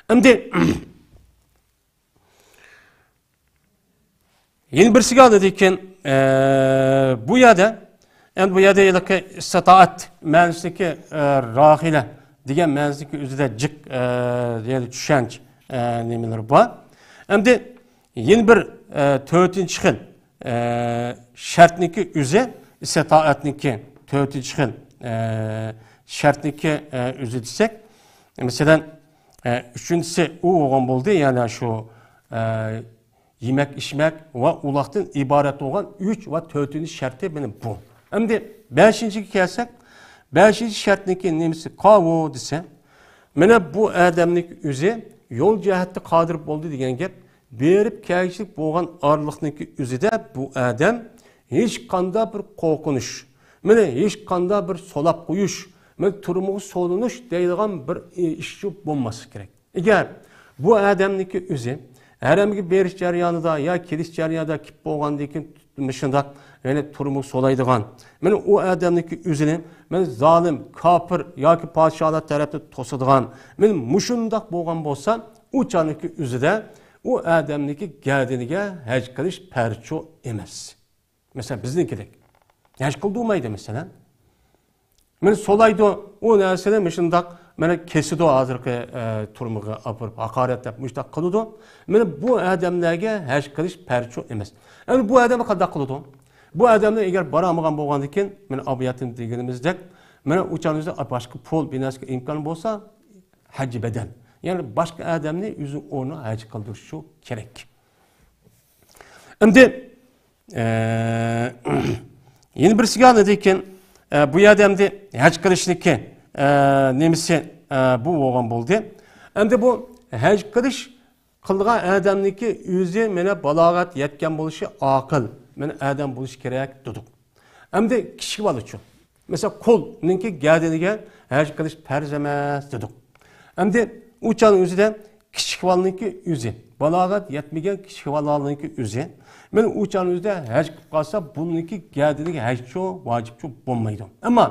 ئەمدى يەنە بىرسىگە ئالىدىكىن، ئە، بۇ يەردە، ئەمدى بۇ يەردە ھېلىقى ئىستىتائەت مەنىسىدىكى، ئە، راھىلە دېگەن مەنىسىدىكى ئۆزىدە جىق، ئە، يەنە چۈشەنچە، ئە، نېمىلىرى بار. ئەمدى يەنە بىر، ئە، تۆتىنچى خىل، ئە، شەرتنىكى ئۆزى، ئىستىتائەتنىكى تۆتىنچى خىل، ئە، شەرتنىكى، ئە، ئۆزى دېسەك، مەسىلەن، ئە، ئۈچىنچىسى ئۇ بولغان بولدى، يەنى شۇ، ئە، يېمەك-ئىچمەك ۋە ئۇلاقتىن ئىبارەت بولغان ئۈچ ۋە تۆتىنچى شەرتى مانا بۇ. ئەمدى بەشىنچىگە كەلسەك، بەشىنچى شەرتنىڭكى نېمىسى قاۋۇ دېسە، مانا بۇ ئادەمنىڭكى ئۆزى يول جەھەتتە قادىر بولدى دېگەن گەپ، بېرىپ كەلگۈچىلىك بولغان ئارىلىقنىڭكى ئۆزىدە بۇ ئادەم ھېچقانداق بىر قورقۇنچ، مانا ھېچقانداق بىر سولاپ قويۇش، مانا تۈرمىگە سولىنىش دەيدىغان بىر ئىش بولماسلىقى كېرەك. ئەگەر بۇ ئادەمنىڭكى ئۆزى ھەرەمگە بېرىش جەريانىدا يا كېلىش جەريانىدا كېلىپ بولغاندىن كېيىن مۇشۇنداق يەنى تۈرمىگە سولايدىغان، مانا ئۇ ئادەمنىڭكى ئۆزىنى مانا زالىم، كاپىر ياكى پادىشاھلار تەرەپتىن توسىدىغان، مانا مۇشۇنداق بولغان بولسا، ئۇ چاغنىڭكى ئۆزىدە ئۇ ئادەمنىڭكى گەدىنىگە ھەج قىلىش پەرزچۇ ئەمەس. مەسىلەن، بىزنىڭكىدەك ھەج قىلدۇرمايدۇ، مەسىلەن. مانا سولايدۇ، ئۇ نەرسىنى مۇشۇنداق مانا كېسىدۇ، ھازىرقى، ئە، تۈرمىگە ئاپىرىپ ھاقارەتلەپ مۇشۇنداق قىلىدۇ. مانا بۇ ئادەملەرگە ھەج قىلىش پەرزچۇ ئەمەس. ئەمدى بۇ ئادەم قانداق قىلىدۇ؟ بۇ ئادەملەر ئەگەر بارالمىغان بولغاندىكىن، مانا ئابۇياتىن دېگىنىمىزدەك، مانا ئۇ چاغنىڭىزدا باشقا پۇل، بىر نەرسىگە ئىمكان بولسا، ھەججى بەدەن. يەنى باشقا ئادەمنى ئۆزىنىڭ ئورنىغا ھەج قىلدۇرۇشى كېرەك. ئەمدى، ئە، يەنە بىرسىگە ئالىدىكىن، ئە، بۇ يەردە ئەمدى ھەج قىلىشنىكى، ئە، نېمىسى، ئە، بۇ بولغان بولدى. ئەمدى بۇ ھەج قىلىش قىلغان ئادەمنىكى ئۆزى مانا بالاغەت يەتكەن بولۇشى، ئاقىل، مانا ئادەم بولۇشى كېرەك دېدۇق. ئەمدى كىچىك بالىچۇ؟ مەسىلەن، قۇلنىڭكى گەدىنىگە ھەج قىلىش پەرز ئەمەس دېدۇق. ئەمدى ئۇ چاغنىڭ ئۆزىدە كىچىك بالىنىڭكى ئۆزى، بالاغەت يەتمىگەن كىچىك بالىنىڭكى ئۆزى، مانا ئۇ چاغنىڭ ئۆزىدە ھەج قىلىپ قالسا، بۇنىڭكى گەدىنىگە ھەجچۇ، ۋاجىپچۇ بولمايدۇ. ئەمما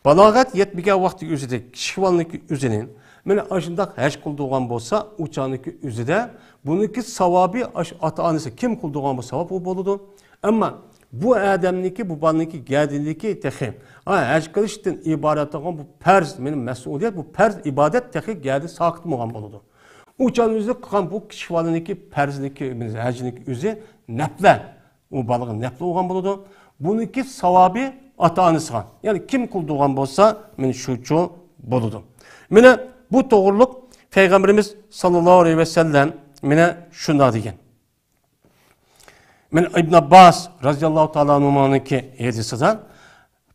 بالاغەت يەتمىگەن ۋاقتى ئۆزىدە كىچىك بالىنىڭكى ئۆزىنى مانا ئاشۇنداق ھەج قىلدۇرغان بولسا، ئۇ چاغنىڭكى ئۆزىدە بۇنىڭكى ساۋابى ئاش-، ئاتا-ئانىسى كىم قىلدۇرغان بولسا، ساۋاب ئۇ بولىدۇ. ئەمما بۇ ئادەمنىڭكى، بۇ بالىنىڭكى گەدىنىدىكى تېخى، ھا، ھەج قىلىشتىن ئىبارەت بولغان بۇ پەرز، مېنىڭ مەسئۇلىيەت، بۇ پەرز ئىبادەت تېخى گەدىنى ساقىت بولغان بولىدۇ. ئۇ چاغنىڭ ئۆزىدە قىلغان بۇ كىچىك بالىنىڭكى پەرزنىڭكى، ھەجنىڭكى ئۆزى نەپلە. ئۇ بالىغا نەپلى بولغان بولىدۇ. بۇنىڭكى ساۋابى ئاتا-ئانىسىغا، يەنى كىم قىلدۇرغان بولسا، مانا شۇچۇ بولىدۇ. مانا بۇ توغرۇلۇق پەيغەمبىرىمىز ساللاللاھۇ ئەلەيھى ۋەسەللەم مانا شۇنداق دېگەن. مانا ئىبن ئابباس رازىياللاھۇ تائالا ئەنھۇمانىڭكى ھەدىسىدە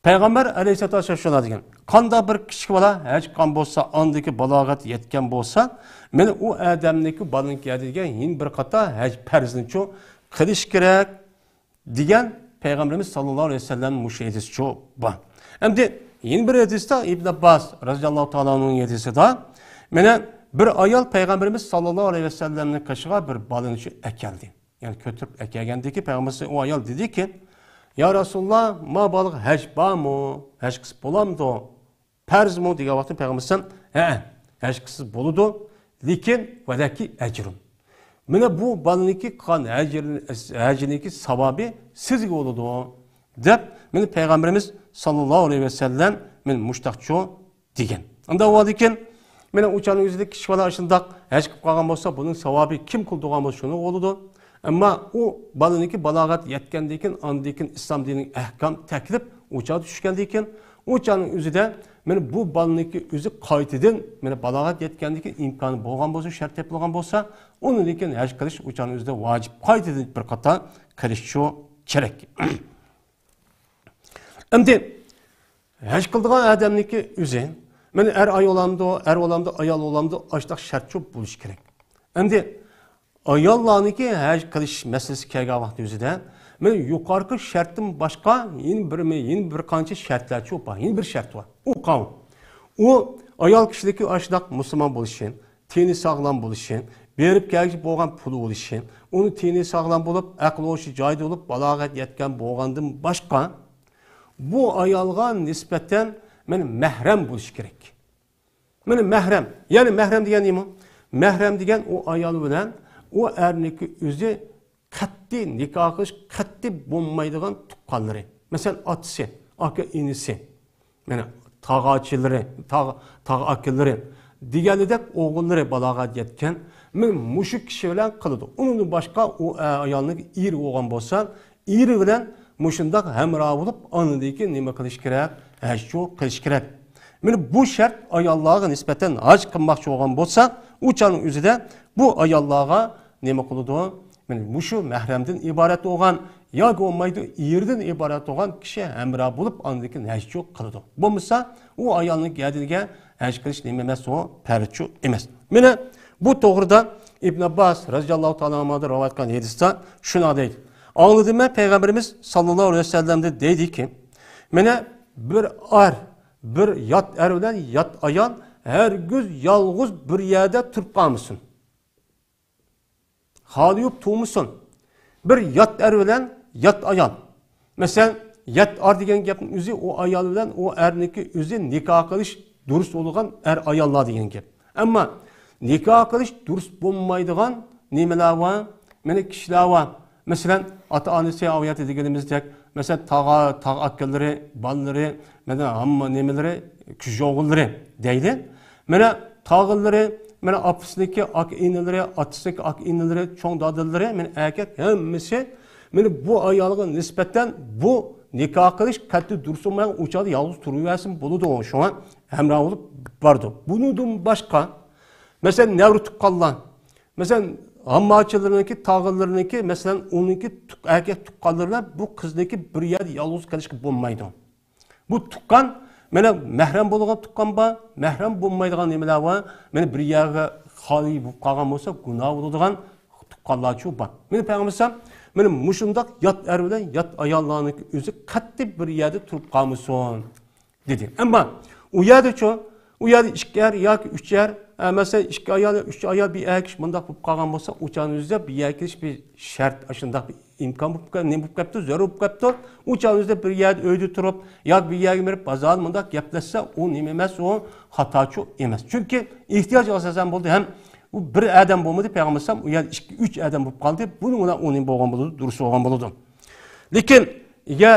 پەيغەمبەر ئەلەيھىسسالاتۇ ۋەسسالام شۇنداق دېگەن، قانداق بىر كىچىك بالا ھەج قىلغان بولسا، ئاندىكى بالاغەت يەتكەن بولسا، مانا ئۇ ئادەمنىڭكى بالىنىڭكى ھەدىگە يەنە بىر قاتا ھەج پەرزىنىچۇ قىلىش كېرەك دېگەن پەيغەمبىرىمىز ساللاللاھۇ ئەلەيھى ۋەسەللەم مۇشۇ ھەدىسچۇ بار. ئەمدى يەنە بىر ھەدىستە ئىبن ئابباس رازىياللاھۇ تائالا ئەنھۇنىڭ ھەدىسىدە، مانا بىر ئايال پەيغەمبىرىمىز ساللاللاھۇ ئەلەيھى ۋەسەللەمنىڭ قېشىغا بىر بالىنىچۇ ئەكەلدى. يەنى كۆتۈرۈپ ئەكەلگەندىكى پەيغەمبىرىمىز ئۇ ئايال دېدىكى، يا رەسۇلاللا، ما بالىغا ھەج بارمۇ؟ ھەج قىلسا بولامدۇ؟ پەرزمۇ دېگەن ۋاقىتتا پەيغەمبەر ئەلەيھىسسالام، ھەئە، ھەج قىلسا بولىدۇ، لېكىن ۋەلەكى ئەجرۇن. مانا بۇ بالىنىڭكى قىلغان ھەجرىنى-، ھەجىنىڭكى ساۋابى سىزگە بولىدۇ، دەپ، مانا پەيغەمبىرىمىز ساللاللاھۇ ئەلەيھى ۋەسەللەم مانا مۇشتاقچۇ دېگەن. ئۇنداق بولغاندىكىن، مانا ئۇ چاغنىڭ ئۆزىدە كىچىك بالا ئاشۇنداق ھەج قىلىپ قالغان بولسا، بۇنىڭ ساۋابى كىم قىلدۇرغان بولسا، شۇنىڭغا بولىدۇ. ئەمما ئۇ بالىنىڭكى بالاغەت يەتكەندىن كېيىن، ئاندىن كېيىن ئىسلام دىنىنىڭ ئەھكام تەكلىپ ئۇ چاغدا چۈشكەندىن كېيىن، ئۇ چاغنىڭ ئۆزىدە مانا بۇ بالىنىڭكى ئۆزى قايتىدىن، مانا بالاغەت يەتكەندىن كېيىن ئىمكانى بولغان بولسا، شەرت تېپىلغان بولسا، ئۇنىڭدىن كېيىن ھەج قىلىش ئۇ چاغنىڭ ئۆزىدە ۋاجىپ، قايتىدىن بىر قاتا قىلىشچۇ كېرەك. ئەمدى ھەج قىلىدىغان ئادەمنىڭكى ئۆزى، مانا ئەر ئايال بولامدۇ، ئەر بولامدۇ، ئايال بولامدۇ، ئاشۇنداق شەرتچۇ بولۇشى كېرەك. ئەمدى ئاياللارنىڭكى ھەج قىلىش مەسىلىسى كەلگەن ۋاقىت ئۆزىدە، مانا يۇقىرىقى شەرتتىن باشقا يەنە بىر، يەنە بىر قانچە شەرتلەرچۇ بار، يەنە بىر شەرت بار. ئۇ قاۋۇ. ئۇ ئايال كىشىلىكى ئاشۇنداق مۇسۇلمان بولۇشى، تېنى ساغلام بولۇشى، بېرىپ كەلگۈسى بولغان پۇلى بولۇشى، ئۇنى تېنى ساغلام بولۇپ، ئەقلى ھوشى جايىدا بولۇپ، بالاغەت يەتكەن بولغاندىن باشقا، بۇ ئايالغا نىسبەتەن مانا مەھرەم بولۇشى كېرەك. مانا مەھرەم. يەنى مەھرەم دېگەن نېمە؟ مەھرەم دېگەن ئۇ ئايال بىلەن ئۇ ئەرنىڭكى ئۆزى قەتئىي نىكاھ قىلىش قەتئىي بولمايدىغان تۇغقانلىرى. مەسىلەن، ئاتىسى، ئاكا ئىنىسى، مانا تاغاچىلىرى، تاغ-، تاغا ئاكىلىرى دېگەندەك ئوغۇللىرى بالاغەت يەتكەن. مانا مۇشۇ كىشى بىلەن قىلىدۇ. ئۇنىڭدىن باشقا ئۇ ئايالنىڭ ئېرى بولغان بولسا، ئېرى بىلەن مۇشۇنداق ھەمراھ بولۇپ، ئاندىن كېيىن نېمە قىلىش كېرەك؟ ھەج قىلىش كېرەك. مانا بۇ شەرت ئاياللارغا نىسبەتەن ھەج قىلماقچى بولغان بولسا، ئۇ چاغنىڭ ئۆزىدە بۇ ئاياللارغا نېمە قىلىدۇ؟ مانا مۇشۇ مەھرەمدىن ئىبارەت بولغان ياكى بولمايدۇ، ئېرىدىن ئىبارەت بولغان كىشى ھەمراھ بولۇپ، ئاندىن كېيىن ھەج قىلىدۇ. بولمىسا، ئۇ ئايالنىڭ گەدىنىگە ھەج قىلىش نېمە ئەمەس، ئۇ پەرزچۇ ئەمەس. مانا بۇ توغرىدا ئىبن ئابباس رەزىياللاھۇ تائالا ئەنھۇدىن رىۋايەت قىلغان ھەدىستە شۇنداق دەيدۇ. ئاڭلىدىم مەن پەيغەمبىرىمىز ساللاللاھۇ ئەلەيھى ۋەسەللەمدىن دەيدىكى، مانا بىر ئەر، بىر يات ئەر بىلەن يات ئايال ھەرگىز يالغۇز بىر يەردە تۇرۇپ قالمىسۇن. خالىيىپ تۇرمىسۇن. بىر يات ئەر بىلەن يات ئايال. مەسىلەن، يات ئەر دېگەن گەپنىڭ ئۆزى ئۇ ئايال بىلەن ئۇ ئەرنىڭكى ئۆزى نىكاھ قىلىش دۇرۇس بولغان ئەر ئاياللار دېگەن گەپ. ئەمما نىكاھ قىلىش دۇرۇس بولمايدىغان نېمىلەر بار؟ مانا كىشىلەر بار. مەسىلەن، ئاتا-ئانىسى ئاۋۇ يەردە دېگىنىمىزدەك، مەسىلەن، تاغا، تاغا ئاكىلىرى، بالىلىرى، مانا ھامما نېمىلىرى، كۈجوغۇللىرى دەيلى. مانا تاغىلىرى، مانا ئاپىسىنىڭكى ئاكا ئىنىلىرى، ئاتىسىنىڭكى ئاكا ئىنىلىرى، چوڭ دادىلىرى، مانا ئەركەك ھەممىسى مانا بۇ ئايالغا نىسبەتەن بۇ نىكاھ قىلىش قەتئىي دۇرۇس بولمايدىغان، ئۇ چاغدا يالغۇز تۇرۇۋەرسىمۇ بولىدۇ، شۇڭا ھەمراھ بولۇپ بارىدۇ. بۇنىڭدىن باشقا، مەسىلەن، نەۋرە تۇغقانلار، مەسىلەن، ھامماچىلىرىنىڭكى، تاغىلىرىنىڭكى، مەسىلەن، ئۇنىڭكى تۇغ-، ئەركەك تۇغقانلىرى بىلەن بۇ قىزنىڭكى بىر يەردە يالغۇز قېلىشقا بولمايدۇ. بۇ تۇغقان، مانا مەھرەم بولىدىغان تۇغقان بار، مەھرەم بولمايدىغان نېمىلەر بار، مانا بىر يەرگە خالىي بولۇپ قالغان بولسا، گۇناھ بولىدىغان تۇغقانلارچۇ بار. مانا پەيغەمبەر ئەلەيھىسسالام، مانا مۇشۇنداق يات ئەر بىلەن يات ئاياللارنىڭكى ئۆزى قەتئىي بىر يەردە تۇرۇپ قالمىسۇن. دېدى. ئەمما ئۇ يەردىچۇ، ئۇ يەردە ئىككى ئەر ياكى ئۈچ ئەر، ئە، مەسىلەن، ئىككى ئايال، ئۈچ ئايال، بىر ئەر كىشى مۇنداق بولۇپ قالغان بولسا، ئۇ چاغنىڭ ئۆزىدە بىر يەرگە كېلىش بىر شەرت، ئاشۇنداق بىر ئىمكان بولۇپ، نېمە بولۇپ قاپتۇ، زۆرۈر بولۇپ قاپتۇ. ئۇ چاغنىڭ ئۆزىدە بىر يەردە ئۆيدە تۇرۇپ، ياكى بىر يەرگە بېرىپ، بازاردا مۇنداق گەپلەشسە، ئۇ نېمە ئەمەس، ئۇ خاتاچۇ ئەمەس. چۈنكى ئېھتىياج ئاساسەن بولدى ھەم ئۇ بىر ئادەم بولمىدى، پەيغەمبەر ئەلەيھىسسالام ئۇ يەردە ئىككى، ئۈچ ئادەم بولۇپ قالدى. بۇنىڭ بىلەن ئۇ نېمە بولغان بولىدۇ؟ دۇرۇس بولغان بولىدۇ. لېكىن، يا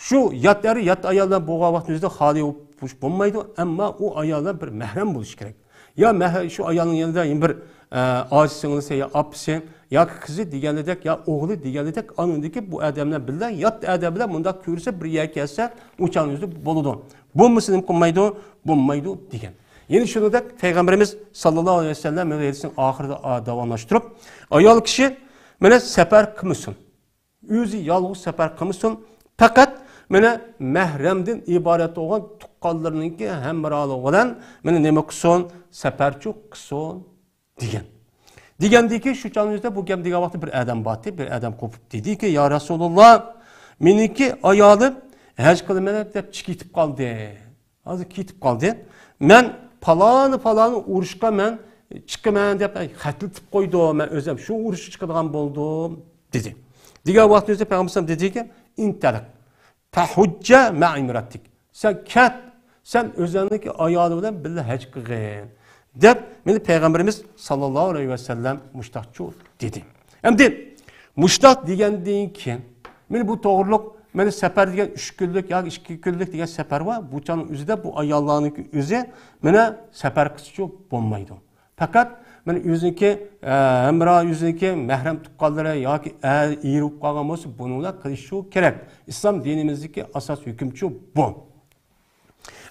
شۇ يات ئەر، يات ئايال بىلەن بولغان ۋاقىتنىڭ ئۆزىدە خالىي بولۇش بولمايدۇ، ئەمما ئۇ ئايال بىلەن بىر مەھرەم بولۇشى كېرەك. يا مەھ-، شۇ ئايالنىڭ يېنىدا يەنە بىر، ئە، ئاچا سىڭلىسى يا ئاپىسى ياكى قىزى دېگەندەك يا ئوغلى دېگەندەك ئانىڭدىكى بۇ ئادەم بىلەن بىللە، يات ئادەم بىلەن مۇنداق كۆرسە، بىر يەرگە كەلسە، ئۇ چاغنىڭ ئۆزىدە بولىدۇ. بولمىسا نېمە قىلمايدۇ؟ بولمايدۇ دېگەن. يەنە شۇنىڭدەك پەيغەمبىرىمىز ساللاللاھۇ ئەلەيھى ۋەسەللەم ھەدىسىنىڭ ئاخىرىدا، ئا، داۋاملاشتۇرۇپ، ئايال كىشى مانا سەپەر قىلمىسۇن. ئۆزى يالغۇز سەپەر قىلمىسۇن، پەقەت مانا مەھرەمدىن ئىبارەت بولغان تۇغقانلىرىنىڭكى ھەمراھلىقى بىلەن مانا نېمە قىلسۇن؟ سەپەرچۇ قىلسۇن دېگەن. دېگەندىكى شۇ چاغنىڭ ئۆزىدە بۇ گەپ دېگەن ۋاقىتتا بىر ئادەم بارتى، بىر ئادەم قوپۇپ دېدىكى، يا رەسۇلاللا، مېنىڭكى ئايالىم ھەج قىلىمەن دەپ كېتىپ قالدى. ھازىر كېتىپ قالدى. مەن پالانى پالانى ئۇرۇشقا مەن چىقىمەن دەپ خەتلىتىپ قويدۇم. مەن ئۆزۈم شۇ ئۇرۇشقا چىقىدىغان بولدۇم دېدى. دېگەن ۋاقىتتا ئۆزى پەيغەمبەر ئەلەيھىسسالام دېدىكى، ئىنتەلىق، تەھۇججە مەئا ئىمراتىك. سەن كەت، سەن ئۆزۈڭنىڭكى ئايالى بىلەن بىللە ھەج قىلغىن دەپ مانا پەيغەمبىرىمىز ساللاللاھۇ ئەلەيھى ۋەسەللەم مۇشتاقچۇ دېدى. ئەمدى مۇشتاق دېگەندىن كېيىن، مانا بۇ توغرۇلۇق، مانا سەپەر دېگەن ئۈچ كۈنلۈك ياكى ئىككى كۈنلۈك دېگەن سەپەر بار. بۇ چاغنىڭ ئۆزىدە بۇ ئاياللارنىڭكى ئۆزى مانا سەپەر قىلسىچۇ بولمايدۇ. پەقەت مانا ئۆزىنىڭكى، ئە، ھەمراھ، ئۆزىنىڭكى مەھرەم تۇغقانلىرى ياكى ئەر، ئېرى بولۇپ قالغان بولسا، بۇنىڭ بىلەن قىلىشىچۇ كېرەك. ئىسلام دىنىمىزدىكى ئاساس ھۆكۈمچۇ بۇ.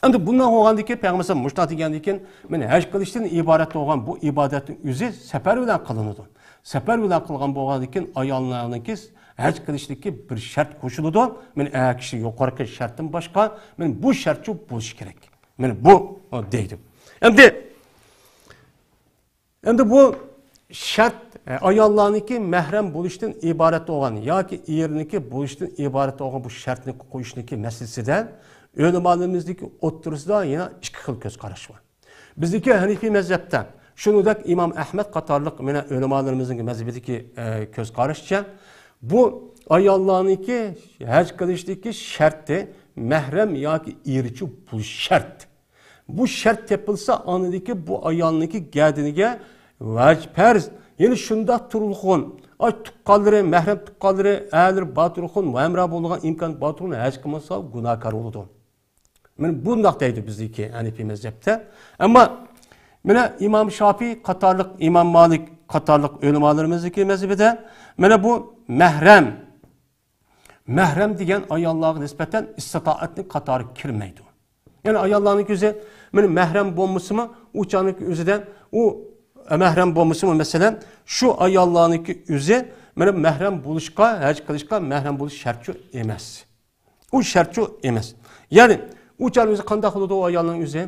ئەمدى بۇنداق بولغاندىن كېيىن پەيغەمبەر ئەلەيھىسسالام مۇشۇنداق دېگەندىن كېيىن، مانا ھەج قىلىشتىن ئىبارەت بولغان بۇ ئىبادەتنىڭ ئۆزى سەپەر بىلەن قىلىنىدۇ. سەپەر بىلەن قىلغان بولغاندىن كېيىن ئاياللارنىڭكى ھەج قىلىشتىكى بىر شەرت قوشۇلىدۇ. مانا ئەر كىشى يۇقىرىقى شەرتتىن باشقا، مانا بۇ شەرتچۇ بولۇشى كېرەك. مانا بۇ، ئو، دەيدۇ. ئەمدى ئەمدى بۇ شەرت، ئە، ئاياللارنىڭكى مەھرەم بولۇشتىن ئىبارەت بولغان ياكى ئېرىنىڭكى بولۇشتىن ئىبارەت بولغان بۇ شەرتنى قويۇشنىڭكى مەسىلىسىدە ئۆلىمالىرىمىزنىڭكى ئوتتۇرىسىدا يەنە ئىككى خىل كۆز قاراش بار. بىزنىڭكى ھەنىفىي مەزھەپتە شۇنىڭدەك ئىمام ئەھمەد قاتارلىق مانا ئۆلىمالىرىمىزنىڭ مەزھىپىدىكى، ئە، كۆز قارىشىچە، بۇ ئاياللارنىڭكى ھەج قىلىشتىكى شەرتى مەھرەم ياكى ئېرىچۇ بولۇش شەرت. بۇ شەرت تېپىلسا، ئاندىكى بۇ ئايالنىڭكى گەدىنىگە ۋەج پەرز، يەنى شۇنداق تۇرۇلغۇن، ئاي تۇغقانلىرى، مەھرەم تۇغقانلىرى، ئەرلىرى بار تۇرغۇن، ھەمراھ بولىدىغان ئىمكان بار تۇرغۇن ھەج قىلمىسا گۇناھكار بولىدۇ. مانا بۇنداق دەيدۇ بىزدىكى ھەنىپىي مەزھەپتە. ئەمما مانا ئىمام شافىي قاتارلىق، ئىمام مالىك قاتارلىق ئۆلىمالىرىمىزدىكى مەزھىپىدە مانا بۇ مەھرەم، مەھرەم دېگەن ئاياللارغا نىسبەتەن ئىستىتائەتنىڭ قاتارىغا كىرمەيدۇ. يەنى ئاياللارنىڭكى ئۆزى مانا مەھرەم بولمىسىمۇ، ئۇ چاغنىڭكى ئۆزىدە ئۇ مەھرەم بولمىسىمۇ، مەسىلەن، شۇ ئاياللارنىڭكى ئۆزى مانا مەھرەم بولۇشقا، ھەج قىلىشقا مەھرەم بولۇش شەرتچۇ ئەمەس. ئۇ شەرتچۇ ئەمەس. يەنى ئۇ چاغنىڭ ئۆزى قانداق بولىدۇ ئۇ ئايالنىڭ ئۆزى؟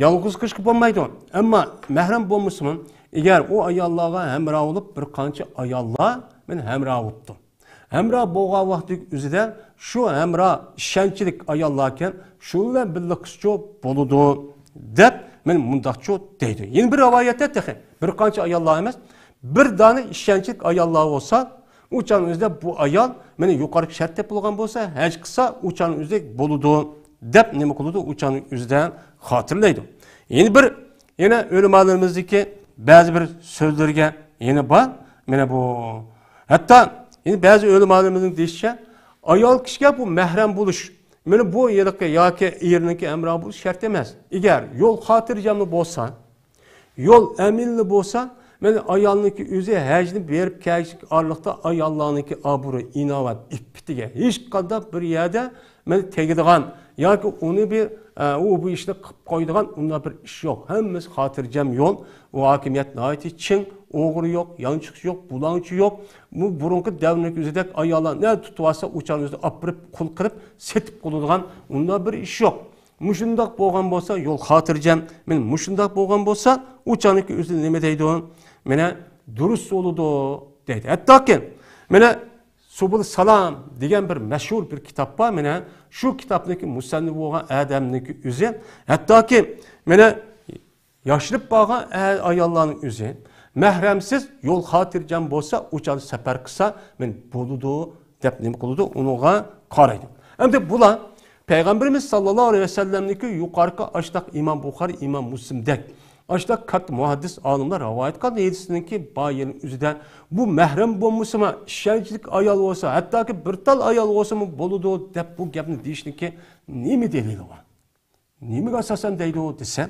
يالغۇز قىلىشقا بولمايدۇ. ئەمما مەھرەم بولمىسىمۇ، ئەگەر ئۇ ئاياللارغا ھەمراھ بولۇپ بىر قانچە ئاياللار مانا ھەمراھ بولۇپتۇ. ھەمراھ بولغان ۋاقتىدىكى ئۆزىدە شۇ ھەمراھ ئىشەنچلىك ئاياللاركەن، شۇ بىلەن بىللە قىلسىچۇ بولىدۇ، دەپ مانا مۇنداقچۇ دەيدۇ. يەنە بىر رىۋايەتتە تېخى بىر قانچە ئاياللار ئەمەس، بىر دانە ئىشەنچلىك ئاياللار بولسا، ئۇ چاغنىڭ ئۆزىدە بۇ ئايال مانا يۇقىرىقى شەرت تېپىلغان بولسا، ھەج قىلسا، ئۇ چاغنىڭ ئۆزىدە بولىدۇ، دەپ نېمە قىلىدۇ؟ ئۇ چاغنىڭ ئۆزىدە خاتىرىلەيدۇ. يەنە بىر، يەنە ئۆلىمالىرىمىزدىكى بەزى بىر سۆزلىرىگە يەنە بار. مانا بۇ، ھەتتا يەنە بەزى ئۆلىمالىرىمىزنىڭ دېيىشىچە، ئايال كىشىگە بۇ مەھرەم بولۇش، مانا بۇ ھېلىقى ياكى ئېرىنىڭكى ھەمراھ بولۇش شەرت ئەمەس. ئەگەر يول خاتىرجەملا بولسا، يول ئەمىنلا بولسا، مانا ئايالنىڭكى ئۆزى ھەجنى بېرىپ كەلگۈچە ئارىلىقتا ئاياللارنىڭكى ئابرۇي، ئىناۋەت، ئىپپىتىگە ھېچقانداق بىر يەردە مانا تېگىدىغان ياكى ئۇنى بىر، ئە، ئۇ بۇ ئىشنى قىلىپ قويىدىغان ئۇنداق بىر ئىش يوق. ھەممىسى خاتىرجەم يول. ئۇ ھاكىمىيەت ناھايىتى چىڭ، ئوغرى يوق، يانچۇقچى يوق، بۇلاڭچى يوق. بۇ بۇرۇنقى دەۋرنىڭكى ئۆزىدەك ئاياللار نە تۇتۇۋالسا، ئۇ چاغنىڭ ئۆزىدە ئاپىرىپ قۇل قىلىپ سېتىپ قويىدىغان ئۇنداق بىر ئىش يوق. مۇشۇنداق بولغان بولسا، يول خاتىرجەم. مانا مۇشۇنداق بولغان بولسا، ئۇ چاغنىڭكى ئۆزى نېمە دەيدۇ؟ مانا دۇرۇس بولىدۇ دەيدۇ. ھەتتاكى مانا سۇبۇل سالام دېگەن بىر مەشھۇر بىر كىتاب بار. مانا شۇ كىتابنىڭكى مۇسەننىپى بولغان ئادەمنىڭكى ئۆزى، ھەتتاكى مانا ياشىرىپ بارغان ئە-، ئاياللارنىڭ ئۆزى مەھرەمسىز يول خاتىرجەم بولسا، ئۇ چاغدا سەپەر قىلسا، مانا بولىدۇ دەپ نېمە قىلىدۇ، ئۇنىڭغا قارايدۇ. ئەمدى بۇلار پەيغەمبىرىمىز ساللاللاھۇ ئەلەيھى ۋەسەللەمنىڭكى يۇقىرىقى ئاشتاق ئىمام بۇخارىي، ئىمام مۇسلىمدەك ئاشتاق كاتتا مۇھەددىس ئالىملار رىۋايەت قىلغان ھەدىسنىڭكى بار يېرىنىڭ ئۆزىدە بۇ مەھرەم بولمىسىمۇ، ئىشەنچلىك ئايال بولسا، ھەتتاكى بىر تال ئايال بولسىمۇ بولىدۇ دەپ بۇ گەپنى دېيىشنىڭكى نېمە دەلىلى بار؟ نېمىگە ئاساسەن دەيدۇ دېسە،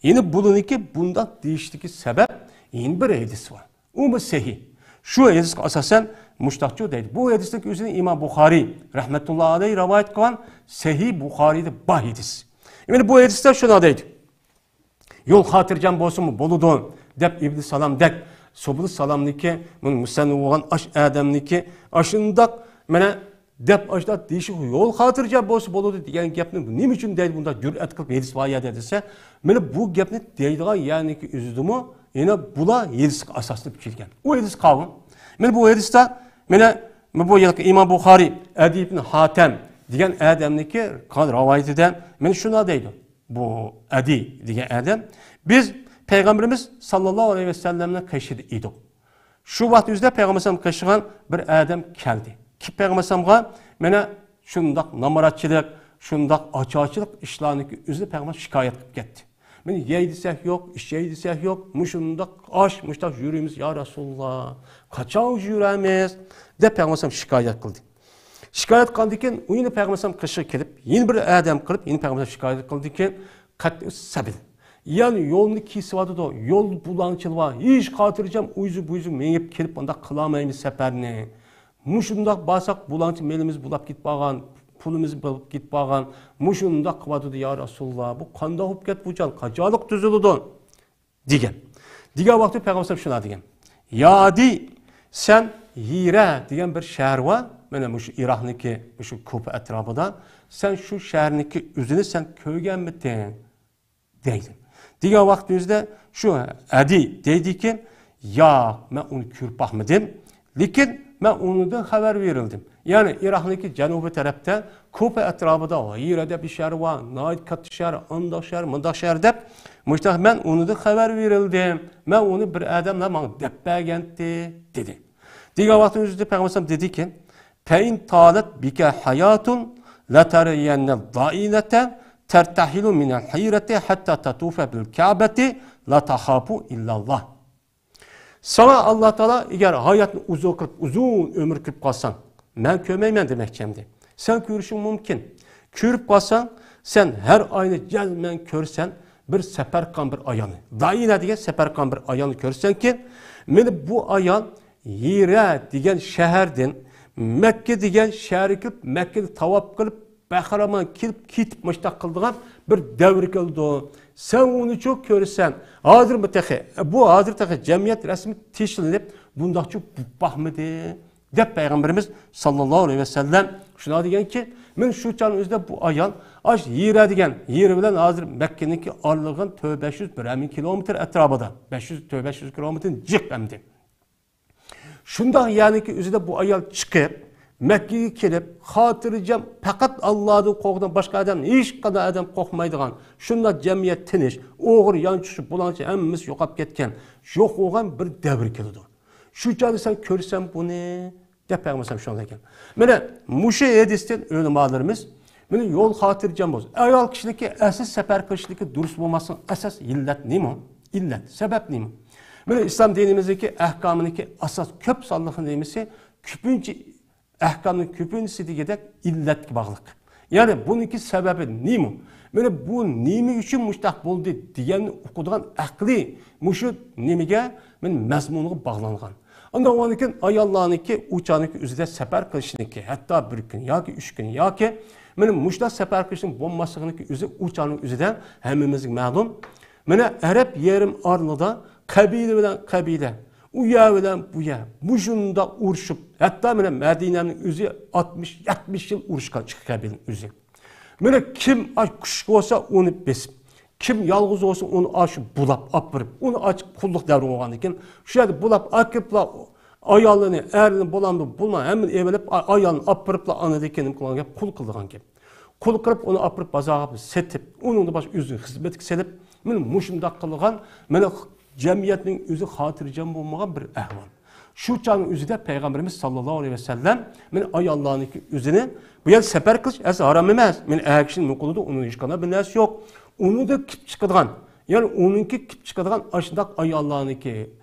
يەنى بۇنىڭكى بۇنداق دېيىشتىكى سەۋەب يەنە بىر ھەدىس بار. ئۇمۇ سەھىھ. شۇ ھەدىسكە ئاساسەن مۇشتاقچۇ دەيدۇ. بۇ ھەدىسنىڭ ئۆزىنى ئىمام بۇخارىي رەھمەتۇللا ئەلەيھ رىۋايەت قىلغان سەھىھ بۇخارىيدا بار ھەدىس. يەنى بۇ ھەدىستە شۇنداق دەيدۇ. يول خاتىرجەم بولسىمۇ بولىدۇ دەپ ئىبن سالامدەك سۇبۇل سالامنىكى، مۇسەننىپ بولغان ئاش ئادەمنىكى، ئاشۇنداق مانا دەپ ئاشۇنداق دېيىشى، يول خاتىرجەم بولسا بولىدۇ دېگەن گەپنى نېمە ئۈچۈن دەيدۇ بۇنداق جۈرئەت قىلىپ ھەدىس بار يەردە دېسە، مانا بۇ گەپنى دەيدىغان يەرنىڭكى ئۆزىدىمۇ يەنە بۇلار ھەدىسكە ئاساسلىنىپ كەلگەن. ئۇ ھەدىس قاۋۇ. مانا بۇ ھەدىستە مانا بۇ يىلقى ئىمام بۇخارىي ئەدى ئىبن ھاتەم دېگەن ئادەمنىكى رىۋايىتىدە مانا شۇنداق دەيدۇ. بۇ ئەدى دېگەن ئادەم، بىز پەيغەمبىرىمىز ساللاللاھۇ ئەلەيھى ۋەسەللەمنىڭ قېشىدا ئىدۇق. شۇ ۋاقىت ئۆزىدە پەيغەمبەر ئەلەيھىسسالام قېشىغان بىر ئادەم كەلدى. كېلىپ پەيغەمبەر ئەلەيھىسسالامغا مانا شۇنداق نامراتچىلىق، شۇنداق ئاچارچىلىق ئىشلارنىڭكى ئۆزىنى پەيغەمبەر شىكايەت قىلىپ كەتتى. مانا يەي دېسەك يوق، ئىچەي دېسەك يوق، مۇشۇنداق ئاچ، مۇشۇنداق يۈرىمىز يا رەسۇلاللا، قاچان يۈرەمىز دەپ پەيغەمبەر ئەلەيھىسسالام شىكايەت قىلدى. شىكايەت قىلغاندىن كېيىن ئۇ يەنە پەيغەمبەر ئەلەيھىسسالام قېشىغا كېلىپ، يەنە بىر ئادەم قىلىپ، يەنە پەيغەمبەر ئەلەيھىسسالام شىكايەت قىلدىكەن، قەتئۇ سەبىل. يەنى يولنى كېسىۋاتىدۇ، يول بۇلاڭچىلىق بار، ھېچ خاتىرجەم ئۇيزۇ بۇيزۇ مېڭىپ كېلىپ ئۇنداق قىلالمايمىز سەپەرنى. مۇشۇنداق بارساق بۇلاڭچى مېلىمىز بۇلاپ كېتىپ قالغان، پۇلىمىز بۇلاپ كېتىپ قالغان، مۇشۇنداق قىلىۋاتىدۇ يا رەسۇلاللا، بۇ قانداق بولۇپ كەتتى بۇ جان، قاچانلىق تۈزۈلىدۇ؟ دېگەن. دېگەن ۋاقتى پەيغەمبەر شۇنداق دېگەن. يا ئەدى، سەن ھىرە دېگەن بىر شەھەر بار. مانا مۇشۇ ئىراقنىڭكى، مۇشۇ كۇفا ئەتراپىدا. سەن شۇ شەھەرنىڭكى ئۆزىنى سەن كۆرگەنمىتىڭ؟ دەيدۇ. دېگەن ۋاقتىمىزدا شۇ ئەدى دەيدىكەن، ياق، مەن ئۇنى كۆرۈپ باقمىدىم. لېكىن مەن ئۇنىڭدىن خەۋەر بېرىلدىم. يەنى ئىراقنىڭكى جەنۇبىي تەرەپتە كۇفە ئەتراپىدا ھىرە دەپ بىر شەھەر بار، ناھايىتى كاتتا شەھەر، ئانداق شەھەر، مۇنداق شەھەر دەپ، مۇشۇنداق مەن ئۇنىڭدىن خەۋەر بېرىلدىم. مەن ئۇنى بىر ئادەملەر ماڭا دەپ بەرگەنتى، دېدى. دېگەن ۋاقتىمىزدا پەيغەمبەر ئەلەيھىسسالام دېدىكى، فَإِنْ طَالَتْ بِكَ حَيَاةٌ لَتَرَيَنَّ الضَّائِنَةَ تَرْتَحِلُ مِنَ الْحِيرَةِ حَتَّى تَطُوفَ بِالْكَعْبَةِ لَا تَخَافُ إِلَّا اللَّهَ. ساڭا ئاللا تائالا ئەگەر ھاياتنى ئۇزۇن قىلىپ، ئۇزۇن ئۆمۈر كۆرۈپ قالساڭ، مەن كۆرمەيمەن دېمەكچى ئەمدى. سەن كۆرۈشۈڭ مۇمكىن. كۆرۈپ قالساڭ، سەن ھەر ئاينى جەزمەن كۆرسەن، بىر سەپەر قىلغان بىر ئايالنى، دائىنە دېگەن سەپەر قىلغان بىر ئايالنى كۆرسەنكى، مانا بۇ ئايال ھىرە دېگەن شەھەردىن مەككە دېگەن شەھەرگە كىرىپ، مەككىنى تاۋاپ قىلىپ، بەخىرامان كېلىپ كېتىپ مۇشتاق قىلىدىغان بىر دەۋر كېلىدۇ. سەن ئۇنىچۇ كۆرسەن، ھازىرمۇ تېخى، بۇ ھازىر تېخى جەمئىيەت رەسمىي تىنچلىنىپ، بۇنداقچۇ بولۇپ باقمىدى، دەپ پەيغەمبىرىمىز ساللاللاھۇ ئەلەيھى ۋەسەللەم شۇنداق دېگەنكى، مانا شۇ چاغنىڭ ئۆزىدە بۇ ئايال ئاش ھىرە دېگەن، ھىرە بىلەن ھازىر مەككىنىڭكى ئارىلىقىغا تۆت بەش يۈز بىرەر مىڭ كىلومېتىر ئەتراپىدا، بەش يۈز، تۆت بەش يۈز كىلومېتىردىن جىق ئەمدى. شۇنداق يەرنىڭكى ئۆزىدە بۇ ئايال چىقىپ، مەككىگە كېلىپ، خاتىرجەم، پەقەت ئاللادىن قورقىدىغان، باشقا ئادەم، ھېچقانداق ئادەم قورقمايدىغان، شۇنداق جەمئىيەت تىنچ، ئوغرى، يانچۇقچى، بۇلاڭچى ھەممىسى يوقاپ كەتكەن، يوق بولغان بىر دەۋر كېلىدۇ. شۇ چاغدا سەن كۆرسەن بۇنى، دەپ پەيغەمبەر شۇنداق دېگەن. مانا مۇشۇ ھەدىستىن ئۆلىمالىرىمىز، مانا يول خاتىرجەم بولسۇن. ئايال كىشىلىكى ئەسلى سەپەر قىلىشلىكى دۇرۇس بولماسلىقنىڭ ئاساس ئىللەت نېمە؟ ئىللەت، سەۋەب نېمە؟ مانا ئىسلام دىنىمىزدىكى ئەھكامىنىڭكى ئاساس كۆپ سانلىق نېمىسى، كۆپىنچە ئەھكامنىڭ كۆپىنچىسى دېگۈدەك ئىللەتكە باغلىق. يەنى بۇنىڭكى سەۋەبى نېمە؟ مانا بۇ نېمە ئۈچۈن مۇشۇنداق بولدى دېگەننى ئۇقىدىغان ئەقلى مۇشۇ نېمىگە، مانا مەزمۇنغا باغلانغان. ئاندىن كېيىن ئاياللارنىڭكى ئۇ چاغنىڭكى ئۆزىدە سەپەر قىلىشنىڭكى، ھەتتا بىر كۈن ياكى ئۈچ كۈن ياكى مانا مۇشۇنداق سەپەر قىلىشنىڭ بولماسلىقىنىڭكى ئۆزى ئۇ چاغنىڭ ئۆزىدە ھەممىمىزگە مەلۇم. مانا ئەرەب يېرىم ئارىلىدا قەبىلە بىلەن قەبىلە، ئۇ يەر بىلەن بۇ يەر مۇشۇنداق ئۇرۇشۇپ، ھەتتا مانا مەدىنەنىڭ ئۆزى ئاتمىش، يەتمىش يىل ئۇرۇشقان ئىككى قەبىلىنىڭ ئۆزى. مانا كىم ئاش كۈچلۈك بولسا ئۇنى بېسىپ، كىم يالغۇز بولسا ئۇنى ئاشۇ بۇلاپ ئاپىرىپ، ئۇنى ئاچىق قۇللۇق دەۋرى بولغاندىن كېيىن شۇ يەردە بۇلاپ ئاكىرىپلا ئايالىنى، ئەرنى، بولامدۇ، بولما، ھەممىنى ئېلىپ، ئا-، ئايالىنى ئاپىرىپلا ئاندىن كېيىن نېمە قىلغان گەپ؟ قۇل قىلىدىغان گەپ. قۇل قىلىپ، ئۇنى ئاپىرىپ بازارغا سېتىپ، ئۇنىڭدا باشقا ئۆزىنىڭ خىزمىتىگە سېلىپ، مانا مۇشۇنداق قىلغان، مانا جەمئىيەتنىڭ ئۆزى خاتىرجەم بولمىغان بىر ئەھۋال. شۇ چاغنىڭ ئۆزىدە پەيغەمبىرىمىز ساللاللاھۇ ئەلەيھى ۋەسەللەم، مانا ئاياللارنىڭكى ئۆزىنى، بۇ يەردە سەپەر قىلىش ئەسلى ھارام ئەمەس. مانا ئەر كىشىنىڭ نېمە قىلىدۇ، ئۇنىڭ ھېچقانداق بىر نەرسىسى يوق. ئۇنىڭدا كېلىپ چىقىدىغان، يەنى ئۇنىڭكى كېلىپ چىقىدىغان ئاشۇنداق ئاياللارنىڭكى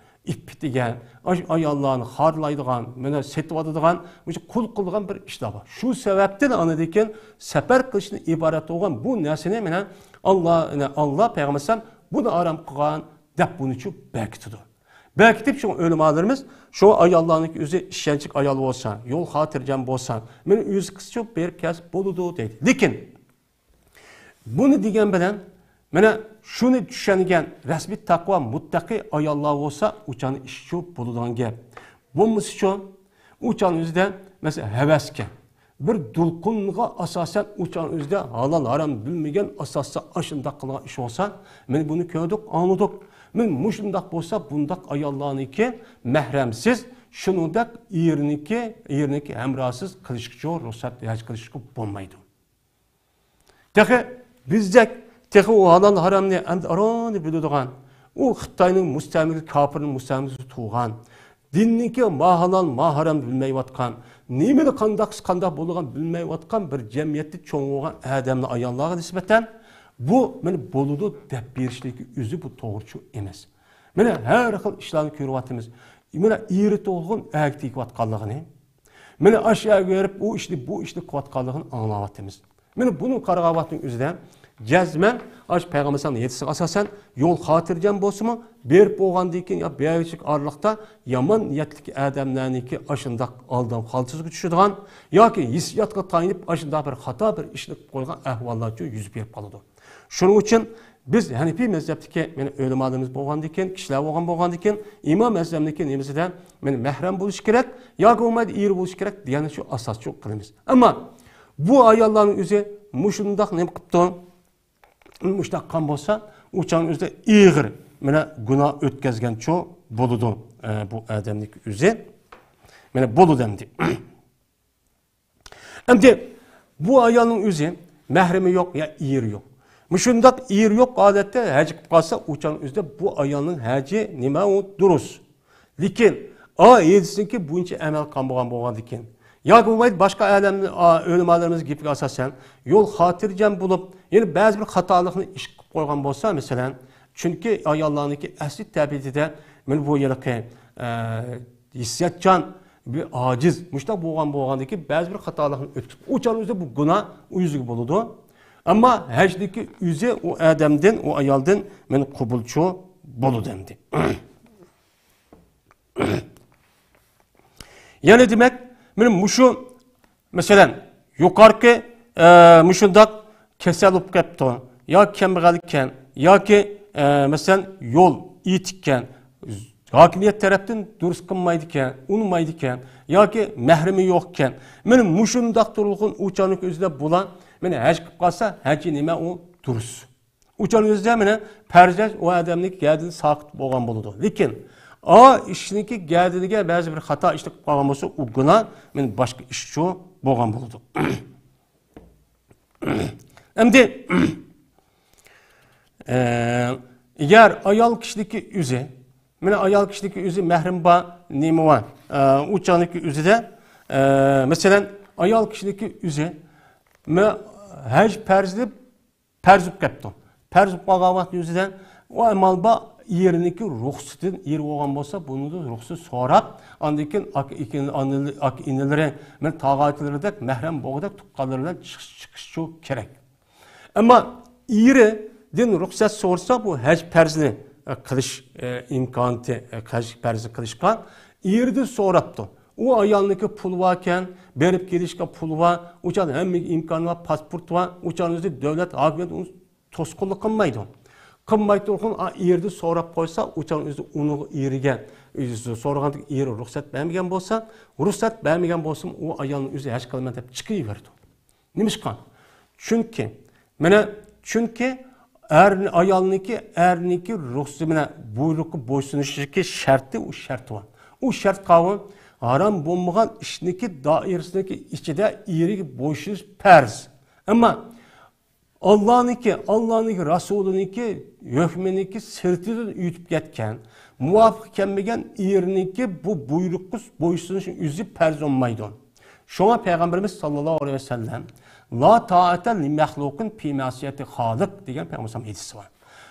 ئىپپىتىگە، ئاشۇ ئاياللارنى خارلايدىغان، مانا سېتىۋاتىدىغان، مۇشۇ قۇل قىلىدىغان بىر ئىشلار بار. شۇ سەۋەبتىن ئاندىن كېيىن سەپەر قىلىشتىن ئىبارەت بولغان بۇ نەرسىنى مانا ئاللا، مانا ئاللا پەيغەمبەر ئەلەيھىسسالام بۇنى ھارام قىلغان دەپ بۇنىچۇ بەكىتىدۇ. بەكىتىپ شۇ ئۆلىمالىرىمىز شۇ ئاياللارنىڭكى ئۆزى ئىشەنچلىك ئايال بولسا، يول خاتىرجەم بولسا، مانا ئۆزى قىزچۇ بېرىپ كەلسە بولىدۇ دەيدۇ. لېكىن بۇنى دېگەن بىلەن، مانا شۇنى چۈشەنگەن رەسمىي تەقۋا مۇتتەقىي ئاياللار بولسا، ئۇ چاغنىڭ ئىشىچۇ بولىدىغان گەپ. بولمىسىچۇ، ئۇ چاغنىڭ ئۆزىدە، مەسىلەن، ھەۋەسكە، بىر دولقۇنغا ئاساسەن، ئۇ چاغنىڭ ئۆزىدە ھالال ھارام بىلمىگەن ئاساستا ئاشۇنداق قىلغان ئىش بولسا، مانا بۇنى كۆردۇق، ئاڭلىدۇق. مانا مۇشۇنداق بولسا، بۇنداق ئاياللارنىڭكى مەھرەمسىز، شۇنىڭدەك ئېرىنىڭكى، ئېرىنىڭكى ھەمراھسىز قىلىشقىچۇ رۇخسەت ھەج قىلىشقا بولمايدۇ. تېخى بىزدەك، تېخى ئۇ ھالال ھارامنى ئەمدى ئارانى بىلىدىغان، ئۇ خىتاينىڭ مۇستەملىكە، كاپىرنىڭ مۇستەملىكىسىدە تۇغان، دىننىڭكى ما ھالال، ما ھارامنى بىلمەيۋاتقان، نېمىنى قانداقسى قانداق بولىدىغان بىلمەيۋاتقان بىر جەمئىيەتتە چوڭ بولغان ئادەملەر، ئاياللارغا نىسبەتەن بۇ مانا بولىدۇ دەپ بېرىشلىكى ئۆزى بۇ توغرىچۇ ئەمەس. مانا ھەر خىل ئىشلارنى كۆرۈۋاتىمىز. مانا ئېرى تۇغۇلغان ئەرگە تېگىۋاتقانلىقىنى، مانا ئاشۇ يەرگە بېرىپ، ئۇ ئىشنى، بۇ ئىشنى قىلىۋاتقانلىقىنى ئاڭلاۋاتىمىز. مانا بۇنىڭ قارىغان ۋاقتىنىڭ ئۆزىدە جەزمەن ئاشۇ پەيغەمبەر ئەلەيھىسسالامنىڭ ھەدىسىگە ئاساسەن، يول خاتىرجەم بولسىمۇ، بېرىپ بولغاندىن كېيىن يا بەرگۈچىلىك ئارىلىقتا يامان نىيەتلىك ئادەملەرنىڭكى ئاشۇنداق ئالدام خالتىسىغا چۈشىدىغان ياكى ھېسسىياتقا تايىنىپ ئاشۇنداق بىر خاتا بىر ئىشنى قىلىپ قويغان ئەھۋاللارچۇ يۈز بېرىپ قالىدۇ. شۇنىڭ ئۈچۈن بىز ھەنىپىي مەزھەپتىكى مېنىڭ ئۆلىمالىرىمىز بولغاندىكىن، كىشىلەر بولغان بولغاندىكىن، ئىمام ئەزەمنىكى نېمىسىدە مېنىڭ مەھرەم بولۇشى كېرەك ياكى بولمايدۇ ئېرى بولۇشى كېرەك دېگەننى شۇ ئاساسچۇ قىلىمىز. ئەمما بۇ ئاياللارنىڭ ئۆزى مۇشۇنداق نېمە قىپتۇ؟ مۇشۇنداق قىلغان بولسا، ئۇ چاغنىڭ ئۆزىدە ئېغىر مانا گۇناھ ئۆتكەزگەنچۇ بولىدۇ، ئە، بۇ ئادەمنىڭكى ئۆزى. مانا بولىدۇ ئەمدى. ئەمدى بۇ ئايالنىڭ ئۆزى مەھرىمى يوق يا ئېرى يوق. مۇشۇنداق ئېرى يوق ھالەتتە ھەج قىلىپ قالسا، ئۇ چاغنىڭ ئۆزىدە بۇ ئايالنىڭ ھەجى نېمە ئۇ دۇرۇس. لېكىن ئا ھەدىسنىڭكى بويىچە ئەمەل قىلمىغان بولغاندىكىن، ياكى بولمايدۇ باشقا ئالەم، ئا، ئۆلىمالىرىمىز گېپىگە ئاساسەن، يول خاتىرجەم بولۇپ، يەنە بەزى بىر خاتالىقنى ئىش قىلىپ قويغان بولسا، مەسىلەن، چۈنكى ئاياللارنىڭكى ئەسلى تەبىئىتىدە مانا بۇ ھېلىقى، ئە، ھېسسىياتچان، بىر ئاجىز، مۇشۇنداق بولغان بولغاندىكىن بەزى بىر خاتالىقنى ئۆتكۈزۈپ، ئۇ چاغنىڭ ئۆزىدە بۇ گۇناھ ئۆزىگە بولىدۇ. ئەمما ھەجدىكى ئۆزى ئۇ ئادەمدىن، ئۇ ئايالدىن مانا قوبۇلچۇ بولىدۇ ئەمدى. يەنە دېمەك، مانا مۇشۇ، مەسىلەن، يۇقىرىقى، ئە، مۇشۇنداق كېسەل بولۇپ قېپتۇ، ياكى كەمبەغەل ئىكەن، ياكى، ئە، مەسىلەن، يول ئېتىككەن، ھاكىمىيەت تەرەپتىن دۇرۇس قىلمايدىكەن، ئۇنىمايدىكەن، ياكى مەھرىمى يوقكەن. مانا مۇشۇنداق تۇرغۇن ئۇچارنىڭ ئۆزىدە بۇلار، مانا ھەج قىلىپ قالسا، ھەجى نېمە ئۇ دۇرۇس. ئۇچارنىڭ ئۆزىدە مانا پەرز ھەج ئۇ ئادەمنىڭ گەدىنى ساقىت بولغان بولىدۇ. لېكىن ئا ئىشنىڭكى گەدىنىگە بەزى بىر خاتا ئىشنى قىلىپ قالغان بولسا، ئۇ گۇناھ مانا باشقا ئىشچۇ بولغان بولىدۇ. ئەمدى، ئە، ئەگەر ئايال كىشىنىڭكى ئۆزى، مانا ئايال كىشىنىڭكى ئۆزى مەھرىمى بار، نېمە بار، ئە، ئۇچارنىڭكى ئۆزىدە، ئە، مەسىلەن، ئايال كىشىنىڭكى ئۆزى مە-، ھەج پەرزى پەرز بولۇپ قاپتۇ. پەرز بولۇپ قالغان ۋاقىتنىڭ ئۆزىدە ئۇ ئەمەل بار ئېرىنىڭكى رۇخسىتىدىن، ئېرى بولغان بولسا، بۇنىڭدىن رۇخسەت سوراپ، ئاندىن كېيىن ئاكا، ئىكى، ئانا، ئاكا ئىنىلىرى، مانا تاغا ئاكىلىرىدەك مەھرەم بولغۇدەك تۇغقانلىرى بىلەن چىقىش، چىقىشچۇ كېرەك. ئەمما ئېرىدىن رۇخسەت سورىسا، بۇ ھەج پەرزىنى، ئە، قىلىش، ئە، ئىمكانىيىتى، ئە، ھەج پەرزىنى قىلىشقا ئېرىدىن سوراپتۇ. ئۇ ئايالنىڭكى پۇلى باركەن، بېرىپ كېلىشكە پۇلى بار، ئۇ چاغدا ھەممىگە ئىمكانى بار، پاسپورتى بار، ئۇ چاغنىڭ ئۆزىدە دۆلەت ھاكىمىيىتى ئۇنى توسقۇنلۇق قىلمايدۇ. قىلماي تۇرغىن، ئا، ئېرىدىن سوراپ قويسا، ئۇ چاغنىڭ ئۆزىدە ئۇنىڭ ئېرىگە، ئۆزى سورىغاندىكىن ئېرى رۇخسەت بەرمىگەن بولسا، رۇخسەت بەرمىگەن بولسىمۇ، ئۇ ئايالنىڭ ئۆزى ھەج قىلىمەن دەپ چىقىۋېرىدۇ. نېمىشقا؟ چۈنكى، مانا، چۈنكى ئەر، ئايالنىڭكى، ئەرنىڭكى رۇخسىتى، مانا، بۇيرۇققا بويسۇنۇشىدىكى شەرتى، ئۇ شەرتى بار. ئۇ شەرت قاۋۇ، ھارام بولمىغان ئىشنىڭكى دائىرىسىنىڭكى ئىچىدە ئېرىگە بويسۇنۇش پەرز. ئەمما ئاللانىڭكى، ئاللانىڭكى رەسۇلىنىڭكى ھۆكمىنىڭكى سىرتىدىن ئۆتۈپ كەتكەن، مۇۋاپىق كەلمىگەن ئېرىنىڭكى بۇ بۇيرۇققا بويسۇنۇشنىڭ ئۆزى پەرز بولمايدۇ. شۇڭا پەيغەمبىرىمىز ساللاللاھۇ ئەلەيھى ۋەسەللەم، «لا تائەتە لىمەخلۇقىن پى مەسىيەتى خالىق» دېگەن پەيغەمبەر ھەدىسى بار.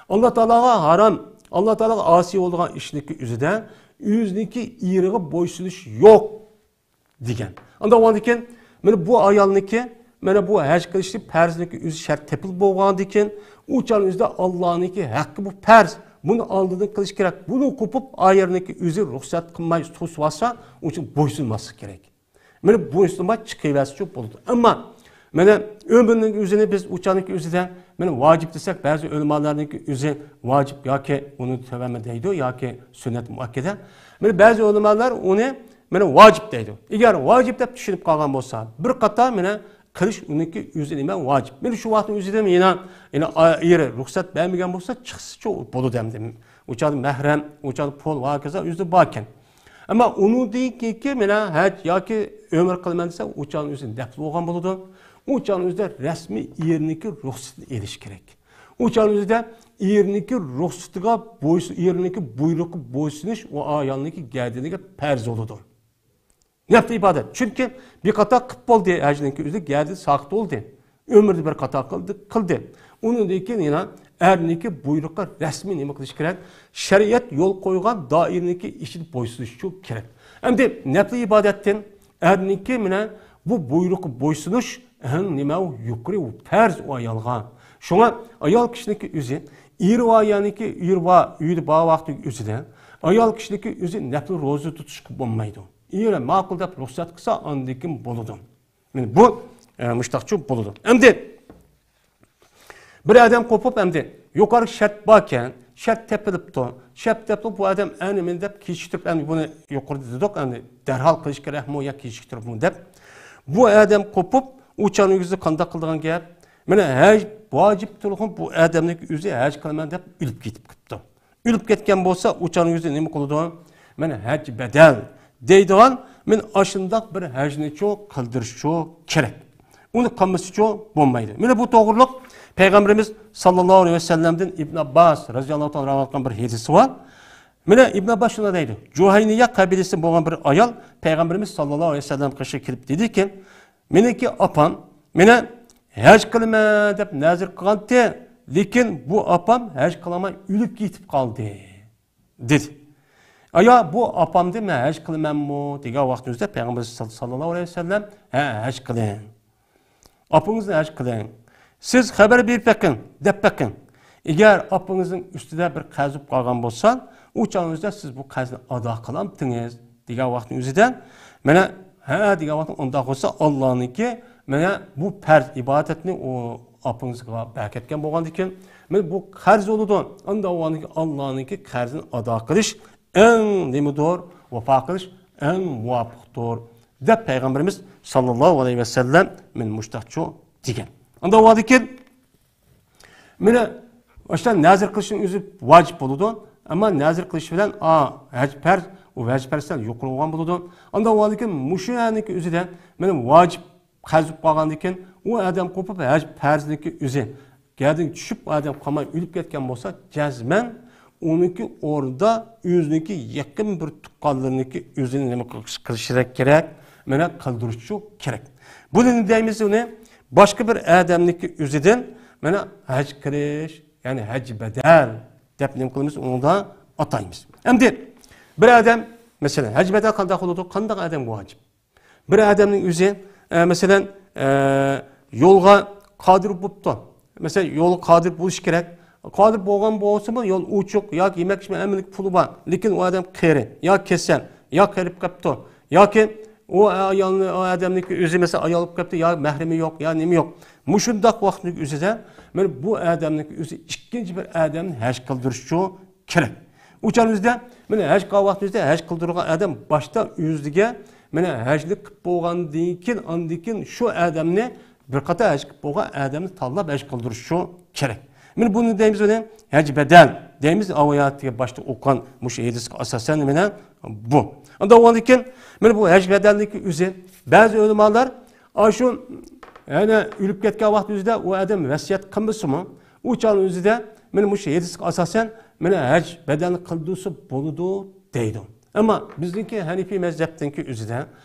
ئاللا تائالاغا ھارام، ئاللا تائالاغا ئاسىي بولىدىغان ئىشنىڭكى ئۆزىدە ئۆزىنىڭكى ئېرىغا بويسۇنۇش يوق. دېگەن. ئانداق بولغاندىكىن، مانا بۇ ئايالنىڭكى، مانا بۇ ھەج قىلىشنى پەرزنىڭكى ئۆزى شەرت تېپىلىپ بولغاندىكىن، ئۇ چاغنىڭ ئۆزىدە ئاللانىڭكى ھەققى بۇ پەرز. بۇنى ئالدىدىن قىلىش كېرەك. بۇنى قوپۇپ، ئايالنىڭكى ئۆزى رۇخسەت قىلماي توسۇۋالسا، ئۇنىڭ ئۈچۈن بويسۇنماسلىق كېرەك. مانا بويسۇنماي چىقىۋەرسىچۇ بولىدۇ. ئەمما مانا ئۆمرىنىڭ ئۆزىنى بىز ئۇ چاغنىڭكى ئۆزىدە، مانا ۋاجىپ دېسەك، بەزى ئۆلىمالارنىڭكى ئۆزى ۋاجىپ ياكى ئۇنى تۆۋەنمە دەيدۇ ياكى سۈننەت مۇئەككەدە. مانا بەزى ئۆلىمالار ئۇنى مانا ۋاجىپ دەيدۇ. ئەگەر ۋاجىپ دەپ چۈشىنىپ قالغان بولسا، بىر قاتار مانا قىلىش ئۇنىڭكى ئۆزى نېمە ۋاجىپ. مانا شۇ ۋاقىتنىڭ ئۆزىدە يەنە، يەنە ئېرى رۇخسەت بەرمىگەن بولسا، چىقسىچۇ بولىدۇ ئەمدى. ئۇ چاغدا مەھرەم، ئۇ چاغدا پۇل ۋە ھاكازا ئۆزىدە باركەن. ئەمما ئۇنىڭدىن كېيىنكى مانا ھەج ياكى ئۆمرە قىلىمەن دېسە، ئۇ چاغنىڭ ئۆزىدە نەپلى بولغان بولىدۇ. ئۇ چاغنىڭ ئۆزىدە رەسمىي ئېرىنىڭكى رۇخسىتىنى ئېلىش كېرەك. ئۇ چاغنىڭ ئۆزىدە ئېرىنىڭكى رۇخسىتىغا بويسۇن-، ئېرىنىڭكى بۇيرۇقىغا بويسۇنۇش ئۇ ئايالنىڭكى گەدىنىگە پەرز بولىدۇ. نەپلى ئىبادەت. چۈنكى بىر قاتار قىپ بولدى، ھەجنىڭكى ئۆزى گەدىنى ساقىت بولدى. ئۆمرىدە بىر قاتار قىلدى، قىلدى. ئۇنىڭدىن كېيىن يەنە ئەرنىڭكى بۇيرۇقىغا رەسمىي نېمە قىلىش كېرەك؟ شەرىئەت يول قويغان دائىرىنىڭكى ئىچىدە بويسۇنۇش كېرەك. ئەمدى نەپلى ئىبادەتتىن ئەرنىڭكى مانا بۇ بۇيرۇققا بويسۇنۇش ئەڭ نېمە ئۇ يۇقىرى، ئۇ پەرز ئۇ ئايالغا. شۇڭا ئايال كىشىنىڭكى ئۆزى، ئېرى بار يەرنىڭكى، ئېرى بار، ئۆيدە بار ۋاقتى ئۆزىدە، ئايال كىشىنىڭكى ئۆزى نەپلى روزا تۇتۇشقا بولمايدۇ. ئېرى ماقۇل دەپ رۇخسەت قىلسا، ئاندىن كېيىن بولىدۇ. مانا بۇ، ئە، مۇشتاقچۇ بولىدۇ. ئەمدى بىر ئادەم قوپۇپ، ئەمدى يۇقىرى شەرت باركەن، شەرت تېپىلىپتۇ. شەرت تېپىلىپ، بۇ ئادەم ئەنە مېنى دەپ كېچىكتۈرۈپ، ئەمدى بۇنى يۇقىرىدا دېدۇق، ئەمدى دەرھال قىلىش كېرەكمۇ يا كېچىكتۈرۈپمۇ دەپ. بۇ ئادەم قوپۇپ، ئۇ چاغنىڭ ئۆزىدە قانداق قىلىدىغان گەپ؟ مانا ھەج ۋاجىپ تۇرغان بۇ ئادەمنىڭ ئۆزى ھەج قىلىمەن دەپ ئۆلۈپ كېتىپ قىپتۇ. ئۆلۈپ كەتكەن بولسا، ئۇ چاغنىڭ ئۆزىدە نېمە قىلىدۇ؟ مانا ھەج بەدەل دەيدىغان مانا ئاشۇنداق بىر ھەجنىچۇ قىلدۇرۇشچۇ كېرەك. ئۇنى قىلمىسىچۇ بولمايدۇ. مانا بۇ توغرۇلۇق پەيغەمبىرىمىز ساللاللاھۇ ئەلەيھى ۋەسەللەمدىن ئىبن ئابباس رازىياللاھۇ تائالا رىۋايەت قىلغان بىر ھەدىسى بار. مانا ئىبن ئابباس شۇنداق دەيدۇ، جۇھەينىيە قەبىلىسىدىن بولغان بىر ئايال پەيغەمبىرىمىز ساللاللاھۇ ئەلەيھى ۋەسەللەم قېشىغا كېلىپ دېدىكى، مېنىڭكى ئاپام مانا ھەج قىلىمەن دەپ نەزىر قىلغانتى، لېكىن بۇ ئاپام ھەج قىلالماي ئۆلۈپ كېتىپ قالدى، دېدى. ئايا، بۇ ئاپامدىن مەن ھەج قىلىمەنمۇ؟ دېگەن ۋاقتىمىزدا پەيغەمبەر ساللاللاھۇ ئەلەيھى ۋەسەللەم، ھە، ھەج قىلىڭ. ئاپىڭىزنى ھەج قىلىڭ. سىز خەۋەر بېرىپ بېقىڭ، دەپ بېقىڭ. ئەگەر ئاپىڭىزنىڭ ئۈستىدە بىر قەرز بولۇپ قالغان بولسا، ئۇ چاغنىڭىزدا سىز بۇ قەرزنى ئادا قىلامتىڭىز؟ دېگەن ۋاقىتنىڭ ئۆزىدە، مانا، ھە، دېگەن ۋاقىتتا ئۇنداق بولسا، ئاللانىڭكى، مانا، بۇ پەرز ئىبادەتنى ئۇ ئاپىڭىزغا بەركەتكەن بولغاندىكىن، مانا، بۇ قەرز بولىدۇ. ئانداق بولغاندىكىن، ئاللانىڭكى قەرزىنى ئادا قىلىش ئەڭ نېمىدۇر؟ ۋاپا قىلىش ئەڭ مۇۋاپىقتۇر، دەپ پەيغەمبىرىمىز ساللاللاھۇ ئەلەيھى ۋەسەللەم مانا مۇشتاقچۇ دېگەن. ئانداق بولغاندىكىن، مانا، ئاشۇنداق نەزىر قىلىشنىڭ ئۆزى ۋاجىپ بولىدۇ. ئەمما نەزىر قىلىش بىلەن، ئا، ھەج پەرز، ئۇ ھەج پەرزدىن يۇقىرى بولغان بولىدۇ. ئانداق بولغاندىكىن، مۇشۇ يەرنىڭكى ئۆزىدە، مانا، ۋاجىپ قەرز بولۇپ قالغاندىكىن، ئۇ ئادەم قوپۇپ، ھەج پەرزنىڭكى ئۆزى گەدىن چۈشۈپ، ئادەم قالماي ئۆلۈپ كەتكەن بولسا، جەزمەن ئۇنىڭكى ئورنىدا ئۆزىنىڭكى يېقىن بىر تۇغقانلىرىنىڭكى ئۆزىنى نېمە قىلىش، قىلىشى كېرەك؟ مانا قىلدۇرۇشچۇ كېرەك. بۇنى نېمە دەيمىز ئۇنى؟ باشقا بىر ئادەمنىڭكى ئۆزىدىن مانا ھەج قىلىش، يەنى ھەج بەدەل دەپ نېمە قىلىمىز؟ ئۇنىڭدا ئاتايمىز. ئەمدى بىر ئادەم، مەسىلەن، ھەج بەدەل قانداق بولىدۇ؟ قانداق ئادەمگە ۋاجىپ؟ بىر ئادەمنىڭ ئۆزى، ئە، مەسىلەن، ئە، يولغا قادىر بوپتۇ. مەسىلەن، يولغا قادىر بولۇشى كېرەك. قادىر بولغان بولسىمۇ، يول ئوچۇق ياكى يېمەك ئىچمەك ھەممىلىك پۇلى بار. لېكىن ئۇ ئادەم قېرى، يا كېسەل، يا قېرىپ قاپتۇ، ياكى ئۇ ئايالنى، ئۇ ئادەمنىڭكى ئۆزى، مەسىلەن، ئايال بولۇپ قاپتۇ، يا مەھرىمى يوق، يا نېمە يوق. مۇشۇنداق ۋاقىتنىڭ ئۆزىدە، مانا بۇ ئادەمنىڭكى ئۆزى ئىككىنچى بىر ئادەمنى ھەج قىلدۇرۇشچۇ كېرەك. ئۇ چاغنىڭ ئۆزىدە، مانا ھەج قىلغان ۋاقتىمىزدا ھەج قىلدۇرغان ئادەم باشتا ئۆزىگە، مانا ھەجنى قىلىپ بولغاندىن كېيىن، ئاندىن كېيىن شۇ ئادەمنى، بىر قاتار ھەج قىلىپ بولغان ئادەمنى تاللاپ ھەج قىلدۇرۇشى كېرەك. مانا بۇنى دەيمىز، ئۇنى ھەج بەدەل دەيمىز. ئاۋاياتىغا باشتا ئوقۇغان مۇشۇ ھەدىسكە ئاساسەن، مانا بۇ. ئانداق بولغاندىن كېيىن، مانا بۇ ھەج بەدەلنىڭكى ئۆزى، بەزى ئۆلىمالار، ئاشۇ، يەنى ئۆلۈپ كەتكەن ۋاقتى ئۆزىدە ئۇ ئادەم ۋەسىيەت قىلمىسىمۇ، ئۇ چاغنىڭ ئۆزىدە، مانا مۇشۇ ھەدىسكە ئاساسەن، مانا ھەج بەدەلنى قىلدۇرسا بولىدۇ، دەيدۇ. ئەمما بىزنىڭكى ھەنىفىي مەزھەپتىكى ئۆزىدە،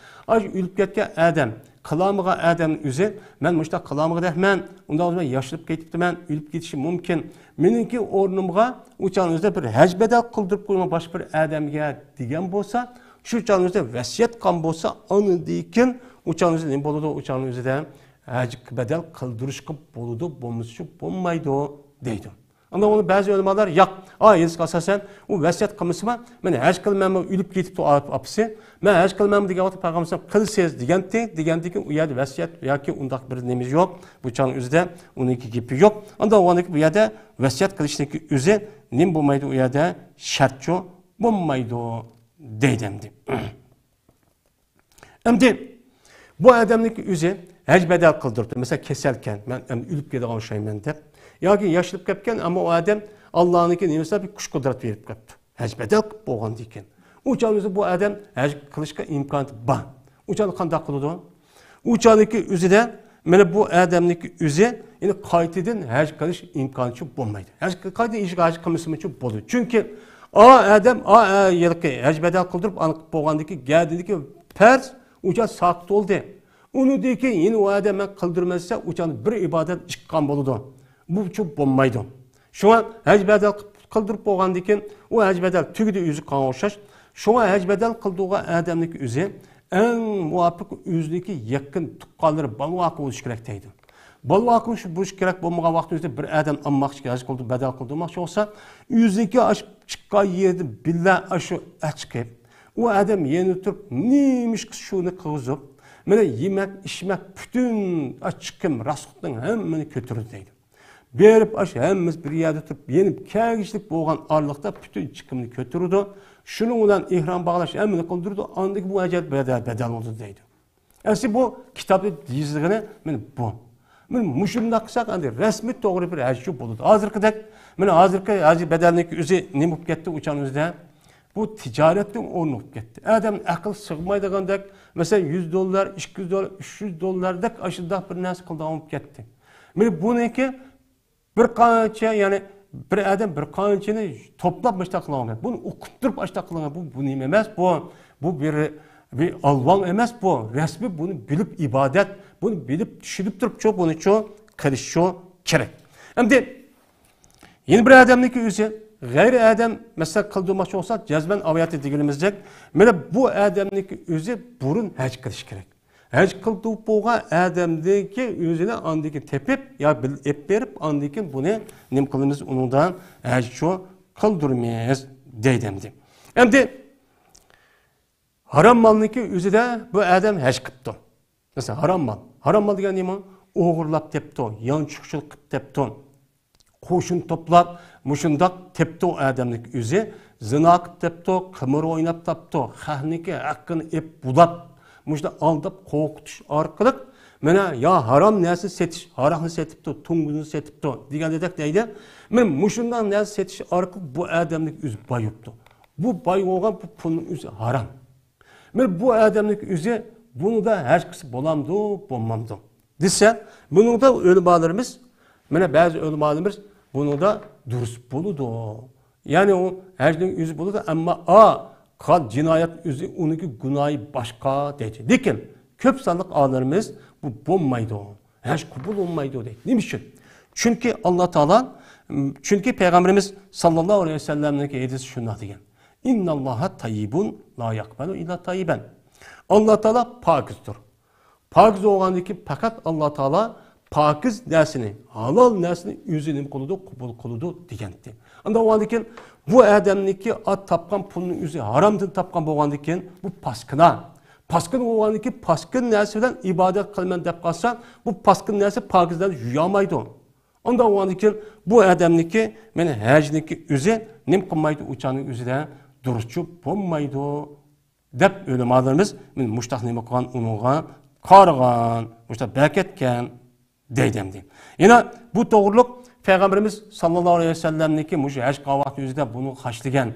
ئاشۇ ئۆلۈپ كەتكەن ئادەم، قىلالمىغان ئادەمنىڭ ئۆزى، مەن مۇشۇنداق قىلالمىغان ئەمەسمەن، ئۇنداق بولسا مەن ياشىنىپ كېتىپتىمەن، ئۆلۈپ كېتىشىم مۇمكىن. مېنىڭكى ئورنۇمغا ئۇ چاغنىڭ ئۆزىدە بىر ھەج بەدەل قىلدۇرۇپ قويۇڭ باشقا بىر ئادەمگە، دېگەن بولسا، شۇ چاغنىڭ ئۆزىدە ۋەسىيەت قىلغان بولسا، ئاندىن كېيىن ئۇ چاغنىڭ ئۆزىدە نېمە بولىدۇ؟ ئۇ چاغنىڭ ئۆزىدە ھەج بەدەل قىلدۇرۇشقا بولىدۇ، بولمىسىچۇ بولمايدۇ، دەيدۇ. ئاندىن ئۇنى بەزى ئۆلىمالار، ياق، ئا، ھەدىسكە ئاساسەن، ئۇ ۋەسىيەت قىلمىسىمۇ، مەن ھەج قىلىمەنمۇ، ئۆلۈپ كېتىپتۇ ئاپىسى، مەن ھەج قىلىمەنمۇ دېگەن ۋاقىتتا پەيغەمبەر قىلسىز دېگەنتى، دېگەندىكىن ئۇ يەردە ۋەسىيەت ياكى ئۇنداق بىر نېمە يوق. بۇ چاغنىڭ ئۆزىدە ئۇنىڭكى گېپى يوق. ئانداق بولغاندىكىن بۇ يەردە ۋەسىيەت قىلىشنىڭكى ئۆزى نېمە بولمايدۇ؟ ئۇ يەردە شەرتچۇ بولمايدۇ، دەيدۇ ئەمدى. ئەمدى بۇ ئادەمنىڭكى ئۆزى ھەج بەدەل قىلدۇرۇپتۇ. مەسىلەن، كېسەلكەن، مەن ئەمدى ئۆلۈپ كېتىدىغان ئوخشايمەن دەپ. ياكى ياشىنىپ كەتكەن، ئەمما ئۇ ئادەم ئاللانىڭكى نېمىسىدا بىر كۈچ قۇدرەت بېرىپ قاپتۇ. ھەج بەدەل قىلىپ بولغاندىن كېيىن. ئۇ چاغنىڭ ئۆزى بۇ ئادەم ھەج قىلىشقا ئىمكانىيىتى بار. ئۇ چاغدا قانداق قىلىدۇ؟ ئۇ چاغنىڭكى ئۆزىدە، مانا بۇ ئادەمنىڭكى ئۆزى، يەنى قايتىدىن ھەج قىلىش ئىمكانىيىتى بولمايدۇ. ھەج، قايتىدىن ھەج قىلمىسىمۇچۇ بولىدۇ. چۈنكى ئا ئادەم، ئا، ئا، ھېلىقى ھەج بەدەل قىلدۇرۇپ، ئانا قىلىپ بولغاندىن كېيىن، گەدىنىدىكى پەرز ئۇ چاغ ساقىت بولدى. ئۇنىڭدىن كېيىن يەنە ئۇ ئادەم مەن قىلدۇرىمەن دېسە، ئۇ چاغدا بىر ئىبادەت ئىككى قان بولىدۇ. بۇچۇ بولمايدۇ. شۇڭا ھەج بەدەل قىلدۇرۇپ بولغاندىن كېيىن، ئۇ ھەج بەدەل تۈگىدى، ئۆزى قالغان ئوخشاش. شۇڭا ھەج بەدەل قىلدۇرغان ئادەمنىڭكى ئۆزى ئەڭ مۇۋاپىق ئۆزىنىڭكى يېقىن تۇغقانلىرى، بالىۋاقى بولۇشى كېرەك دەيدۇ. بالىۋاقى شۇ بولۇشى كېرەك بولمىغان ۋاقىتنىڭ ئۆزىدە بىر ئادەم ئالماقچى، ھەج قىلدۇرۇپ بەدەل قىلدۇرماقچى بولسا، ئۆزىنىڭكى ئاشۇ چىققان يېرىدىن بىللە ئاشۇ ئەچىقىپ، ئۇ ئادەم يەنە تۇرۇپ، نېمىشقا شۇنى قىلغۇزۇپ، مانا يېمەك، ئىچمەك، پۈتۈن ئاچ چىقىم، راسخودنىڭ ھەممىنى كۆتۈردى دەيدۇ. بېرىپ ئاش ھەممىمىز بىر يەردە تۇرۇپ، يېنىپ كەلگۈچىلىك بولغان ئارىلىقتا پۈتۈن چىقىمنى كۆتۈرىدۇ. شۇنىڭ بىلەن ئېھرام باغلاش ھەممىنى قىلدۇرىدۇ. ئاندىن كېيىن بۇ ھەج بەدەل، بەدەل بولىدۇ دەيدۇ. ئەسلى بۇ كىتابتا يېزىلغىنى مانا بۇ. مانا مۇشۇنداق قىلساق، ئەمدى رەسمىي توغرا بىر ھەج شۇ بولىدۇ. ھازىرقىدەك، مانا ھازىرقى ھەج بەدەلنىڭكى ئۆزى نېمە بولۇپ كەتتى ئۇ چاغنىڭ ئۆزىدە؟ بۇ تىجارەتنىڭ ئورنى بولۇپ كەتتى. ئادەم ئەقىل سىغمايدىغاندەك، مەسىلەن، يۈز دوللار، ئىككى يۈز دوللار، ئۈچ يۈز دوللاردەك ئاشۇنداق بىر نەرسە قىلىدىغان بولۇپ كەتتى. مانا بۇنىڭكى بىر قانچە، يەنى بىر ئادەم بىر قانچىنى توپلاپ مۇشۇنداق قىلغان. بۇنى ئۇقتۇرۇپ ئاشۇنداق قىلغان. بۇ، بۇ نېمە ئەمەس، بۇ، بۇ بىر، بىر ئالۋاڭ ئەمەس، بۇ رەسمىي، بۇنى بىلىپ ئىبادەت، بۇنى بىلىپ چۈشىنىپ تۇرۇپچۇ، بۇنىچۇ قىلىشچۇ كېرەك. ئەمدى يەنە بىر ئادەمنىڭكى ئۆزى، غەيرىي ئادەم مەسىلەن قىلدۇرماقچى بولسا، جەزمەن ئاۋاياتى دېگىنىمىزدەك، مانا بۇ ئادەمنىڭكى ئۆزى بۇرۇن ھەج قىلىشى كېرەك. ھەج قىلدۇرۇپ بولغان ئادەمدىكى ئۆزىنى ئاندىكىن تېپىپ، يا بىل-، ئېلىپ بېرىپ، ئاندىكىن بۇنى نېمە قىلىمىز؟ ئۇنىڭدا ھەج شۇ قىلدۇرىمىز دەيدۇ ئەمدى. ئەمدى ھارام مالنىڭكى ئۆزىدە بۇ ئادەم ھەج قىپتۇ. مەسىلەن، ھارام مال. ھارام مال دېگەن نېمە؟ ئوغرىلاپ تېپتۇ، يانچۇقچىلىق قىپ تېپتۇ. قوشۇن توپلاپ، مۇشۇنداق تېپتۇ ئادەمنىڭ ئۆزى. زىنا قىپ تېپتۇ، قىمار ئويناپ تاپتۇ، خەقنىڭكى ھەققىنى ئېپ بۇلاپ، مۇشۇنداق ئالداپ قورقۇتۇش ئارقىلىق، مانا يا ھارام نەرسە سېتىش، ھاراقنى سېتىپتۇ، توڭگۇزنى سېتىپتۇ دېگەندەك دەيدۇ. مانا مۇشۇنداق نەرسە سېتىش ئارقىلىق بۇ ئادەمنىڭ ئۆزى باي بوپتۇ. بۇ باي بولغان بۇ پۇلنىڭ ئۆزى ھارام. مانا بۇ ئادەمنىڭ ئۆزى بۇنىڭدا ھەج قىلسا بولامدۇ، بولمامدۇ دېسە، بۇنىڭدا ئۆلىمالىرىمىز، مانا بەزى ئۆلىمالىرىمىز بۇنىڭدا دۇرۇس بولىدۇ. يەنى ئۇ ھەجنىڭ ئۆزى بولىدۇ، ئەمما ئا، قىلغان جىنايەت ئۆزى، ئۇنىڭكى گۇناھى باشقا دەيدۇ. لېكىن كۆپ سانلىق ئالىملىرىمىز بۇ بولمايدۇ، ھەج قوبۇل بولمايدۇ دەيدۇ. نېمە ئۈچۈن؟ چۈنكى ئاللا تائالا، چۈنكى پەيغەمبىرىمىز ساللاللاھۇ ئەلەيھى ۋەسەللەمنىڭكى ھەدىسى شۇنداق دېگەن. ئىنناللاھا تەييىبۇن لا يەقبەلۇ ئىللا تەييىبەن. ئاللا تائالا پاكىزدۇر. پاكىز بولغاندىن كېيىن پەقەت ئاللا تائالا پاكىز نەرسىنى، ھالال نەرسىنى ئۆزى نېمە قىلىدۇ؟ قوبۇل قىلىدۇ دېگەنتى. ئانداق بولغاندىن كېيىن بۇ ئادەمنىڭكى ئا تاپقان پۇلنىڭ ئۆزى ھارامدىن تاپقان بولغاندىن كېيىن بۇ پاسكىنا. پاسكىنا بولغاندىن كېيىن پاسكىنا نەرسە بىلەن ئىبادەت قىلىمەن دەپ قالسا، بۇ پاسكىنا نەرسە پاكىزلارنى يۇيالمايدۇ. ئانداق بولغاندىن كېيىن بۇ ئادەمنىڭكى، مانا ھەجنىڭكى ئۆزى نېمە قىلمايدۇ، ئۇ چاغنىڭ ئۆزىدە دۇرۇسچۇ بولمايدۇ دەپ ئۆلىمالىرىمىز مانا مۇشتاق نېمە قىلغان، ئۇنىڭغا قارىغان، مۇشتاق بەرىكەتكەن دەيدۇ ئەمدى. يەنە بۇ توغرۇلۇق پەيغەمبىرىمىز ساللاللاھۇ ئەلەيھى ۋەسەللەمنىڭكى مۇشۇ ھەج قىلغان ۋاقتى ئۆزىدە بۇنى خاشلىغان.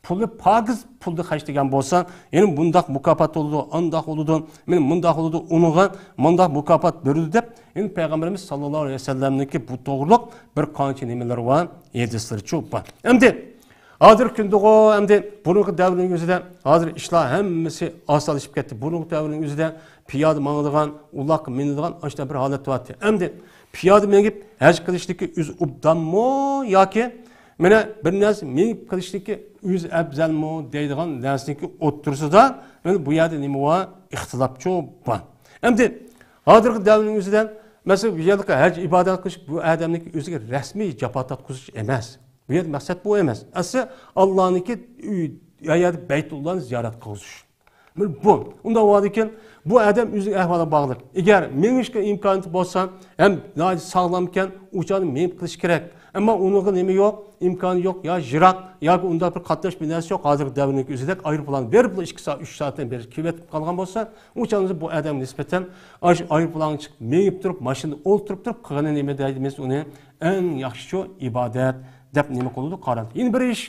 پۇلى پاكىز پۇلدا خەجلىگەن بولسا، يەنە بۇنداق مۇكاپات بولىدۇ، ئانداق بولىدۇ، مانا مۇنداق بولىدۇ، ئۇنىڭغا مۇنداق مۇكاپات بېرىلىدۇ دەپ، يەنە پەيغەمبىرىمىز ساللاللاھۇ ئەلەيھى ۋەسەللەمنىڭكى بۇ توغرۇلۇق بىر قانچە نېمىلىرى بار، ھەدىسلىرىچۇ بار. ئەمدى ھازىرقى كۈندىغۇ، ئەمدى بۇرۇنقى دەۋرنىڭ ئۆزىدە، ھازىر ئىشلار ھەممىسى ئاسانلىشىپ كەتتى. بۇرۇنقى دەۋرنىڭ ئۆزىدە پىيادە ماڭىدىغان، ئۇلاغقا مىنىدىغان ئاشۇنداق بىر ھالەت بارتتى. ئەمدى پىيادە مېڭىپ ھەج قىلىشنىڭكى ئۆزى ئوبدانمۇ ياكى مانا بىر نەرسە مېڭىپ قىلىشنىڭكى ئۆزى ئەپزەلمۇ دەيدىغان نەرسىنىڭكى ئوتتۇرىسىدا، مانا بۇ يەردە نېمە بار؟ ئىختىلاپچۇ بار. ئەمدى ھازىرقى دەۋرنىڭ ئۆزىدە، مەسىلەن، بۇ يەردىكى ھەج ئىبادەت قىلىش بۇ ئادەمنىڭكى ئۆزىگە رەسمىي جاپا تارتقۇزۇش ئەمەس. بۇ يەردە مەقسەت بۇ ئەمەس. ئەسلى ئاللانىڭكى ئۆي، يا يەردە بەيتۇللانى زىيارەت قىلغۇزۇش. بۇ، ئۇنداق بولغاندىكىن، بۇ ئادەم ئۆزىنىڭ ئەھۋالىغا باغلىق. ئەگەر مېڭىشكە ئىمكانىيىتى بولسا، ھەم ناھايىتى ساغلامكەن، ئۇ چاغدا مېڭىپ قىلىش كېرەك. ئەمما ئۇنىڭغا نېمە يوق؟ ئىمكانى يوق، يا يىراق، ياكى ئۇنداق بىر قاتناش بىر نەرسە يوق. ھازىرقى دەۋرنىڭكى ئۆزىدەك ئايروپىلان بېرىپلا ئىككى سائەت، ئۈچ سائەتتىن بېرى كېلىۋېتىپ قالغان بولسا، ئۇ چاغدا بۇ ئادەمگە نىسبەتەن ئاشۇ ئايروپىلانغا چىقىپ، مېڭىپ تۇرۇپ، ماشىنىدا ئولتۇرۇپ تۇرۇپ قىلغىنى نېمە دەيمىز ئۇنى؟ ئەڭ ياخشىچۇ ئىبادەت دەپ نېمە قىلىدۇ؟ قارالدى. يەنە بىر ئىش،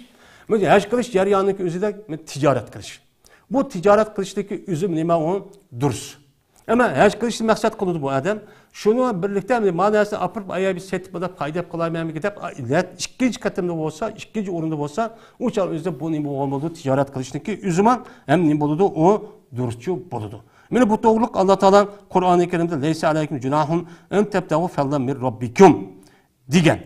مۇشۇ ھەج قىلىش جەريانىدىكى ئۆزىدە تىجارەت قىلىش. بۇ تىجارەت قىلىشتىكى ئۆزى نېمە ئۇ؟ دۇرۇس. ئەمما ھەج قىلىشنى مەقسەت قىلىدۇ بۇ ئادەم. شۇنىڭ بىلەن بىرلىكتە، مانا نەرسىنى ئاپىرىپ، ئايا بىر سېتىپ، بۇنداق پايدا ئېلىپ قالايمەن دەپ، ئىللەت ئىككىنچى قېتىمدا بولسا، ئىككىنچى ئورۇندا بولسا، ئۇ چاغ ئۆزىدە بۇ نېمە بولغان بولىدۇ؟ تىجارەت قىلىشنىڭكى ئۆزىمۇ ھەم نېمە بولىدۇ؟ ئۇ دۇرۇسچۇ بولىدۇ. مانا بۇ توغرۇلۇق ئاللا تائالا قۇرئانى كەرىمدە، لەيسە ئەلەيكۇم جۇناھۇن ئەن تەبتەغۇ فەزلەن مىن رەببىكۇم دېگەن.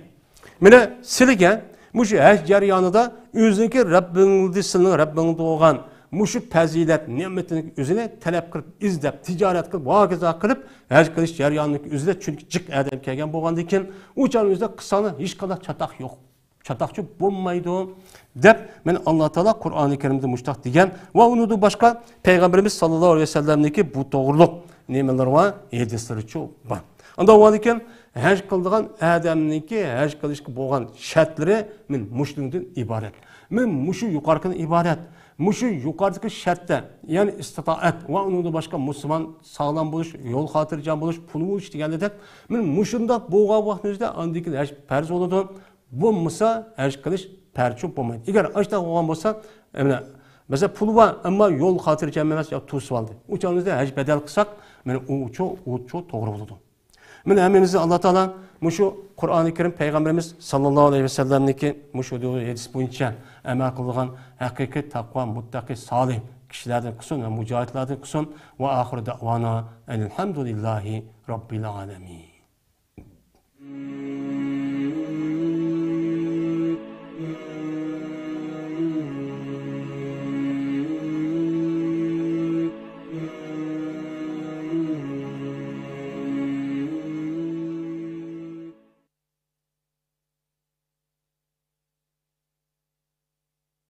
مانا سىلىگە مۇشۇ ھەج جەريانىدا ئۆزىنىڭكى رەببىڭدە، سىلىنىڭ رەببىڭدە بولغان مۇشۇ پەزىلەت نېمىتىنىڭ ئۆزىنى تەلەپ قىلىپ، ئىزدەپ، تىجارەت قىلىپ، ھاكازا قىلىپ، ھەج قىلىش جەريانىنىڭ ئۆزىدە، چۈنكى جىق ئادەم كەلگەن بولغاندىكىن، ئۇ چاغنىڭ ئۆزىدە قىلساڭلار ھېچقانداق چاتاق يوق. چاتاقچۇ بولمايدۇ دەپ، مانا ئاللا تائالا قۇرئانى كەرىمدە مۇشتاق دېگەن ۋە ئۇنىڭدىن باشقا پەيغەمبىرىمىز ساللاللاھۇ ئەلەيھى ۋەسەللەمنىڭكى بۇ توغرۇلۇق نېمىلىرى ۋە ھەدىسلىرىچۇ بار. ئانداق بولغاندىكىن، ھەج قىلىدىغان ئادەمنىڭكى ھەج قىلىشقا بولغان شەرتلىرى مانا مۇشۇنىڭدىن ئىبارەت. مانا مۇشۇ يۇقىرىقىدىن ئىبارەت. مۇشۇ يۇقىرىدىكى شەرتتە، يەنى ئىستىتائەت ۋە ئۇنىڭدىن باشقا مۇسۇلمان ساغلام بولۇش، يول خاتىرجەم بولۇش، پۇل بولۇش دېگەندەك، مانا مۇشۇنداق بولغان ۋاقتىمىزدا ئاندىن كېيىن ھەج پەرز بولىدۇ. بولمىسا ھەج قىلىش پەرچۇ بولمايدۇ. ئەگەر ئاشۇنداق بولغان بولسا، مانا، مەسىلەن، پۇل بار، ئەمما يول خاتىرجەم ئەمەس، يا تۇرسا ئالدى. ئۇ چاغدا ھەج بەدەل قىلساق، مانا، ئۇ چو-، ئۇ چو توغرا بولىدۇ. مانا، ھەممىمىزنى ئاللا تائالا مۇشۇ قۇرئانى كەرىم پەيغەمبىرىمىز ساللاللاھۇ ئەلەيھى ۋەسەللەمنىڭكى مۇشۇ ھەدىس بويىچە ئەمەل قىلىدىغان ھەقىقىي تەقۋا، مۇتتەقى، سالىھ كىشىلەردىن قىلسۇن ۋە مۇجاھىدلاردىن قىلسۇن. ۋە ئاخىرۇ دەئۋانا ئەنىل ھەمدۇلىللاھى رەببىل ئالەمىن.